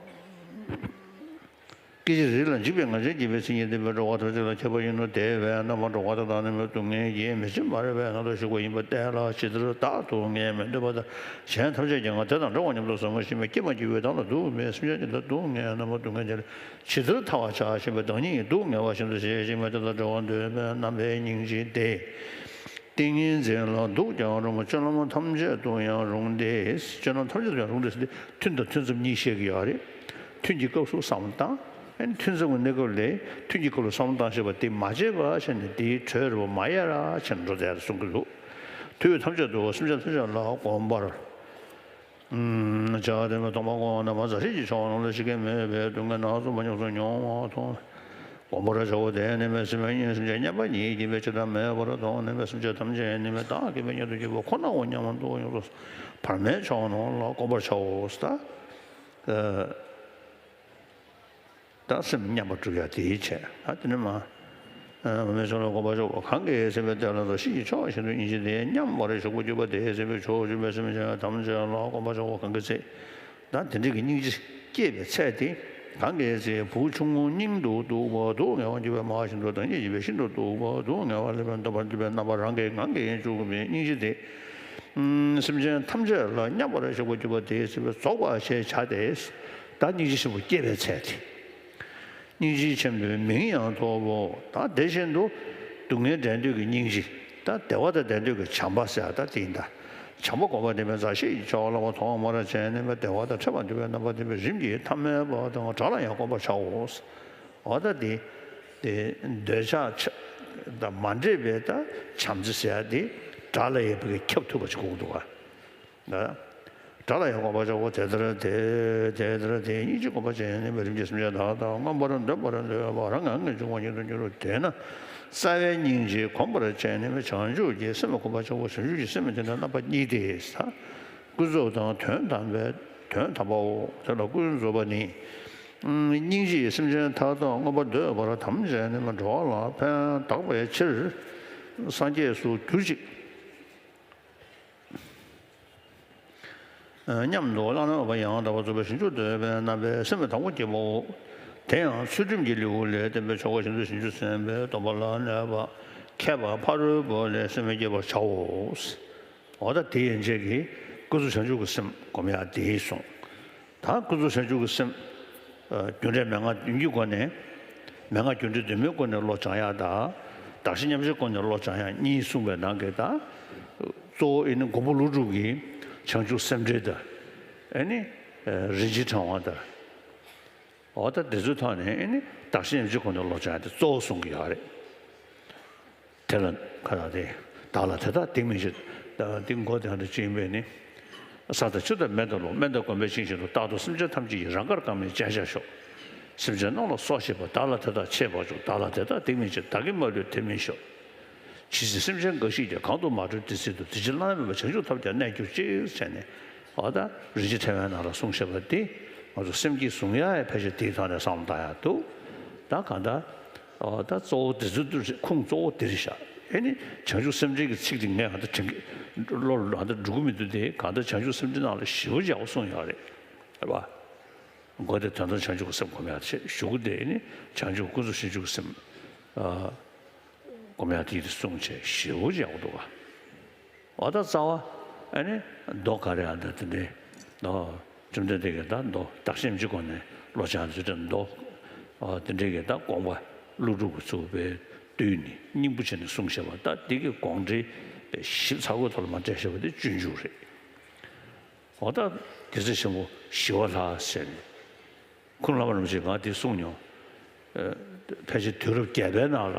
སྐད་ཅིག་རེ་ལ་འཇིག་པའི་ངང་ཅན་གྱིས་པའི་མཚན་ཉིད་འདོད་པའི་འགྲོ་བ་ཐམས་ཅད་ལ་ཁྱབ་པ་ཡིན་ནོ། དེ་བས་ན་མ་འགྲོ་བ་དེ་དག་ནི་མི་སྡུག་བསྔལ་གྱིས་མི་ཚིམ་པར་བའི་ངང་དུ་བཞུགས་པ་ཡིན་པ་དེ་ལ་ཇི་ལྟར་བདག་སྡུག་བསྔལ་མི་འདོད་པ་དང་གཞན་ཐམས་ཅད་ཀྱང་ང་དེ་དང་འདྲ་བ་སྙམ་དུ་བསམ་ཞིང་སྐྱེ་མ་སྐྱེ་བའི་བདག་ལ་སྡུག་བསྔལ་སེམས་ཅན་གྱི་བདག་སྡུག་བསྔལ་རྣམ་པ་སྡུག་བསྔལ་དེ་ལ་ཇི་ལྟར་ཐལ་བར་བྱ་ཞེས་པའི་བདག་ཉིད་ཀྱི་སྡུག་བསྔལ་བ་བཞིན་དུ་བྱེད་ཅིང་མ་དེ་དང་འདྲ་བར་འདོད་པའི་རྣམ་པའི་སྙིང་རྗེ་སྟེ། ཏིང་ངེ་འཛིན་ལ་སྡུག་ཀྱང་རུང་བ་སྤྱོད་ལམ་ཐམས་ཅད་དུ་ཡང་རུང་སྟེ། སྤྱོད་ལམ་ཐམས་ཅད་དུ་ཡང་རུང་སྟེ་ཟེར་ཏེ་ཐུན་དང་ཐུན་མཚམས་གཉིས་བཤད་ཀྱི་ཡོད་རེད། ཐུན་གྱི་སྐབས་སུ་བསམ་བློ་བཏང་། ཨ་ནི་ཐུན་མཚམས་ཀྱི་གནས་སྐབས་ལས་ཐུན་གྱི་སྐབས་ལ་བསམ་བློ་བཏང་ཤེས་པ་དེ་མ་བརྗེད་པ་བྱས་ནས་དེའི་གྲོས་རེ་བ་མ་ཡལ་ར་བྱས་ནས་འགྲོ་བསྡད་གསུང་གི་འདུག། དུས་ཐམས་ཅད་དུ་སེམས་ཅན་ཐམས་ཅད་ལ་གོམས་པར། བྱ་སྟེ་མཐོང་བ་ཀུན་ཏུ་མཛའ་བཤེས་ཀྱི་ཕྱོགས་རྣམས་ལ་ཞིག་གེ་མེད་པའི་སྡུག་བསྔལ་སྣ་ཚོགས་པ་ཉམས་སུ་མྱོང་བ་མཐོང་། གོམས་པར་བྱའོ། དེ་ནི་མི་སེམས་ཉིད་སེམས་ཅན་མཉམ་པ་ཉིད་ཀྱིས་པའི་བྱེ་བྲག་མེད་པར་མཐོང་ནས་པའི་སེམས་ཅན་ཐམས་ཅད་ནི་མི་བདག་གིས་པའི་ཉེ་དུ་གྱུར་པ་ཁོ་ནའོ་སྙམ་དུ་ཡོངས་སུ་བར་མའི་ཕྱོགས་རྣམས་ལ་གོམས་པར་བྱའོ། ད་ད་སེམས་མཉམ་པར་སྒྲུབ་ཡ་དེའི་ཆེད་ད་དེ་ནི་མ། བར་མའི་ཕྱོགས་ལ་གོམས་པར་བྱའོ། གང་གིས་ཟིན་པའི་དེ་ལ་མཛའ་བཤེས་ཀྱི་ཕྱོགས་བཞིན་དུ་སྙིང་རྗེ་དེ་མཉམ་པར་བཞུགས་པར་གྱུར་པ་དེས་ཟིན་པའི་ཕྱོགས་བཅུ་པའི་སེམས་ཅན་ཐམས་ཅད་ལ་གོམས་པར་བྱའོ། གང་གི་ཚེ། ད་དེ་འདྲ་གི་སྙིང་རྗེ་སྐྱེས་པའི་ཚད་དེ་གང་གི་ཚེ་བུ་ཆུང་ངུ་སྙིང་དུ་སྡུག་པ་སྡུག་བསྔལ་བར་གྱུར་པའི་མ་བཞིན་དུ་བདག་ཉིད་ཀྱིས་པའི་ཤིན་ཏུ་སྡུག་པ་སྡུག་བསྔལ་བ་ལ་ཕན་འདོད་པར་འདོད་པའི་རྣམ་པ་རང་གིས་ངང་གིས་བཅུག་པའི་སྙིང་རྗེ་དེ། སེམས་ཅན་ཐམས་ཅད་ལ་མཉམ་པར་བཞག་པར་གྱུར་པ་དེའི་ཚེ་བའི་རྫོགས་པ་ཞེས་བྱ་སྟེ། ད་སྙིང་རྗེ་ཆེན་པོ་སྐྱེས་པའི་ཚད་དེ། སྙིང་རྗེ་ཆེན་པོའི་མིང་ཡང་ཐོབ་བོ། ད་དེ་བཞིན་དུ་སྡུག་བསྔལ་འབྲལ་འདོད་ཀྱི་སྙིང་རྗེ། ད་བདེ་བ་དང་ལྡན་འདོད་ཀྱི་བྱམས་པ་ཟེར་ཡ་ད་དེ་ཡིན་ད། བྱམས་པ་གོ་འཕང་བདེན་པའི་མཛའ་བཤེས་ཀྱི་ཕྱོགས་ལ་བ་མཐོང་བར་བྱས་ནས་བདེ་བ་དང་འཕྲད་པར་འདོད་པའི་རྣམ་པ་བདེན་པའི་རིམ་གྱིས་ཐ་མལ་པ་དང་བྲལ་ལ་ཡང་གོམས་པར་བྱའོ། འོ་ད་དེ། དེ་འདོད་ཆགས་ཆ་ དང་མ་འདྲེས་པའི་ད་བྱམས་བརྩེ་ཟེར་ཡ་དེ་དགྲ་ལ་ཡང་ཕ་གི་ཁྱབ་ཐུབ་པ་ཞིག་དགོས་ཀྱི་འདུག་ག་དགྲ་ལ་ཡང་གོམས་པར་བྱའོ། དེ་ལྟར་དེ་དེ་ལྟར་དེ་སྙིང་རྗེ་གོམས་པར་བྱས་ནས་རིམ་གྱིས་སེམས་ཅན་དག་དང་མངོན་པར་འདོད་པར་འདོད་པ་རང་ངང་གིས་འབྱུང་བ་ཉིད་དུ་འགྱུར་རོ། དེས་ན་རྩ་བའི་སྙིང་རྗེ་གོམས་པར་བྱས་ནས་བྱང་ཆུབ་ཀྱི་སེམས་ལ་གོམས་པར་བྱའོ། བྱང་ཆུབ་ཀྱི་སེམས་དེ་ནི་རྣམ་པ་གཉིས་ཏེ། ཀུན་རྫོབ་དང་དོན་དམ་པའི་དོན་དམ་པའོ། དེ་ལ་ཀུན་རྫོབ་པ་ནི། སྙིང་རྗེས་སེམས་ཅན་མཐའ་དག་མངོན་པར་འདོད་པར་དམ་བཅས་ནས་འགྲོ་བ་ལ་ཕན་གདགས་པའི་ཕྱིར། སངས་རྒྱས་སུ་གྱུར་ཅིག་སྙམ་དུ་བླ་ན་མེད་པ་ཡང་དག་པར་རྫོགས་པའི་བྱང་ཆུབ་འདོད་པའི་རྣམ་པས་སེམས་དང་པོ་བསྐྱེད་པའོ། དེ་ཡང་ཚུལ་ཁྲིམས་ཀྱི་ལེའུ་ལས་བསྟན་པའི་ཆོ་ག་བཞིན་དུ་བྱང་ཆུབ་སེམས་དཔའི་སྡོམ་པ་ལ་གནས་པ་མཁས་པ་ཕ་རོལ་པོ་ལས་སེམས་བསྐྱེད་པར་བྱའོ། འོ་ད་དེ་ཡན་ཆད་ཀྱིས་ཀུན་རྫོབ་བྱང་ཆུབ་ཀྱི་སེམས་སྒོམ་ཡག་དེ་གསུངས། ད་ཀུན་རྫོབ་བྱང་ཆུབ་ཀྱི་སེམས། རྒྱུ་འབྲས་མན་ངག་བདུན་གྱི་སྒོ་ནས། མན་ངག་རྒྱུ་འབྲས་བདུན་མའི་སྒོ་ནས་བློ་སྦྱང་ཡག་དང་། གདགས་གཞི་མཉམ་བརྗེའི་སྒོ་ནས་བློ་སྦྱང་ཡག་གཉིས་གསུངས་པའི་ནང་གི་ད། གཙོ་བོ་ཨེ་ནི་མགོན་པོ་ཀླུ་སྒྲུབ་ཀྱི་བྱང་ཆུབ་སེམས་འགྲེལ་དང་། ཨེ་ནི། རིན་ཆེན་ཕྲེང་བ་དང་། འོ་ད་དེ་ཚོའི་ཐོག་ནས་ཨེ་ནི་གདགས་གཞི་མཉམ་བརྗེའི་སྒོ་ནས་བློ་སྦྱང་ཡག་དེ་གཙོ་བོ་གསུང་གི་ཡོད་རེད། དེ་ལ་ཁ་ལ་དེ། བདག་ལ་དེ་དག་སྡིག་མི་བྱེད། འདི་མགོ་དེ་འདྲ་ཅིག་ཡིན་པས་ནི། ས་དང་ཆུ་དང་མེ་དང་རླུང་སྨན་དང་གོམ་པའི་ཤིང་བཞིན་དུ་རྟག་ཏུ་སེམས་ཅན་ཐམས་ཅད་ཀྱི་རང་དགར་བཀང་བའི་སྤྱན་ཆ་ཤོག་སེམས་ཅན་རྣམས་ལ་སོགས་བྱེད་པ། བདག་ལ་དེ་དག་ཆེས་བག་ཆགས། བདག་ལ་དེ་དག་སྡིག་མི་བྱེད། བདག་གིས་མ་ལུས་དེ་མི་ཤོག་ཇི་སྲིད་སེམས་ཅན་འགའ་ཞིག་ཀྱང་། གང་དུ་མ་གྲོལ་དེ་སྲིད་དུ། དེ་ཕྱིར་བླ་ན་མེད་པ་བྱང་ཆུབ་ཐོབ་ཀྱང་། གནས་གྱུར་ཅིག་ཟེར་ནས། འོ་ད་རིན་ཆེན་ཕྲེང་བའི་ནང་ལ་གསུངས་བཞག་པ་འདི་ང་ཚོ་སེམས་བསྐྱེད་བཟུང་ཡག་ཡང་ཕལ་ཆེར་དེའི་ཐོག་ནས་བསམ་བློ་བཏང་ཡག་འདུག་ད་གང་ལྟར། ཨོ་ད་གཙོ་བོ་དེ་ཚོ་དེ་རེད། ཁུངས་གཙོ་བོ་དེ་རེད་ཤག་ཨེ་ནི་བྱང་ཆུབ་སེམས་འགྲེལ་གྱི་ཚིག་དེ་ངས་ཧ་ད་དྲན་གི་བློ་ལ་ཧ་ད་འགྲོ་གི་མི་འདུག་དེ་གང་ལྟར་བྱང་ཆུབ་སེམས་འགྲེལ་ནང་ལ་ཞེ་པོ་ཅིག་ཡག་པོ་གསུངས་ཡོད་རེད། རེད་པ། མགོ་དེ་དོན་དམ་བྱང་ཆུབ་ཀྱི་སེམས་སྒོམ་ཡག་ཅེས་ཞུ་གི་དེ་ཨེ་ནི་བྱང་ཆུབ་ཀུན་རྫོབ་བྱང་ཆུབ་ཀྱི་སེམས་ཨ་སྒོམ་ཡག་དེ་གསུངས་བྱས་ཞེ་པོ་ཅིག་ཡག་པོ་འདུག་ག་འོ་ད་རྩ་བ་ཨ་ནི་མདོ་ག་རེ་ཨ་འདྲ་དེ་འདྲའི་ཨོ་བཅོམ་ལྡན་འདས་ཀྱིས་ད་མདོ་བདག་གཞན་གཅིག་སྒོ་ནས་བློ་སྦྱང་དུས་དྲན་མདོ་ཨོ་དེ་འདྲའི་གི་ད་དགོངས་པ་ཀླུ་སྒྲུབ་ཀྱིས་ཚུགས་པའི་བསྡུས་ནས་སྙིང་པོ་བྱས་ནས་གསུངས་བཞག་པ། ད་འདི་གི་དགོངས་འགྲེལ་དཔེ་ཞིབ་ཚགས་པོའི་ཐོག་ལ་མར་བཀྲལ་བཞག་པ་དེ་སྤྱོད་འཇུག་རེད། འོ་ད་རྒྱལ་སྲས་ཆེན་པོ་ཞི་བ་ལྷ་ཟེར་ནས། ཁོང་བླ་མ་རིན་པོ་ཆེས་ང་དེ་གསུངས་མྱོང་། ཨ་ཕལ་ཆེར་དུས་རབས་བརྒྱད་པའི་ནང་ལ་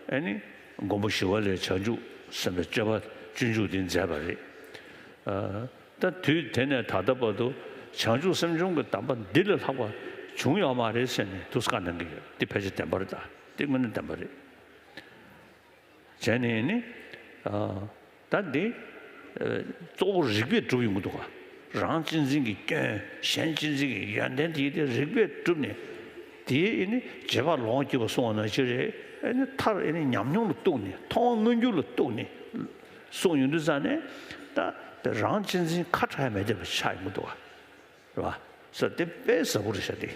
ཨེ་ནི་མགོན་པོ་ཞི་བ་ལྷས་བྱང་ཆུབ་སེམས་དཔའི་སྤྱོད་པ་སྤྱོད་འཇུག་དེ་མཛད་པ་རེད། ཨ་ད་དུས་དེ་ནས་ད་ལྟ་བར་དུ་བྱང་ཆུབ་སེམས་སྦྱོང་གི་གདམས་པ་འདི་ལས་ལྷག་པ་བྱུང་ཡོད་མ་རེད་ཟེར་ནས་ཐུགས་བཀའ་གནང་གི་ཡོད། དེ་ཕལ་ཆེར་བདེན་པ་རེད། ད་དེ་དངོས་གནས་བདེན་པ་རེད། བྱས་ནས་ནི། ཨ་ད་འདི། ཨ་གཙོ་བོ་རིགས་པས་གྲུབ་ཡོང་གི་འདུག་ག་རང་གཅེས་འཛིན་གྱི་སྐྱོན། གཞན་གཅེས་འཛིན་གྱི་ཡོན་ཏན་དེ་དེ་རིགས་པས་གྲུབ་ནས། དེའི་ཨེ་ནི་རྗེས་དཔག་ལོངས་སྐྱེས་པ་གསུངས་པ་ནང་བཞིན་རེད། ཨེ་ནི་མཐར་ཨེ་ནི་ཉམས་མྱོང་ལ་གཏུགས་ནས། མཐོང་བ་མངོན་གྱུར་ལ་གཏུགས་ནས་གསུངས་ཡོང་དུས་ཙང་ནས། ད་དེ་རང་གཅེས་འཛིན་ཁ་བྲལ་མེད་བསྡད་པ་ཆགས་ཡོང་གི་འདུག་ག་རེད་བ། ས་དེ་དཔེ་ཟབ་པོ་རེད་ཤག་དེ།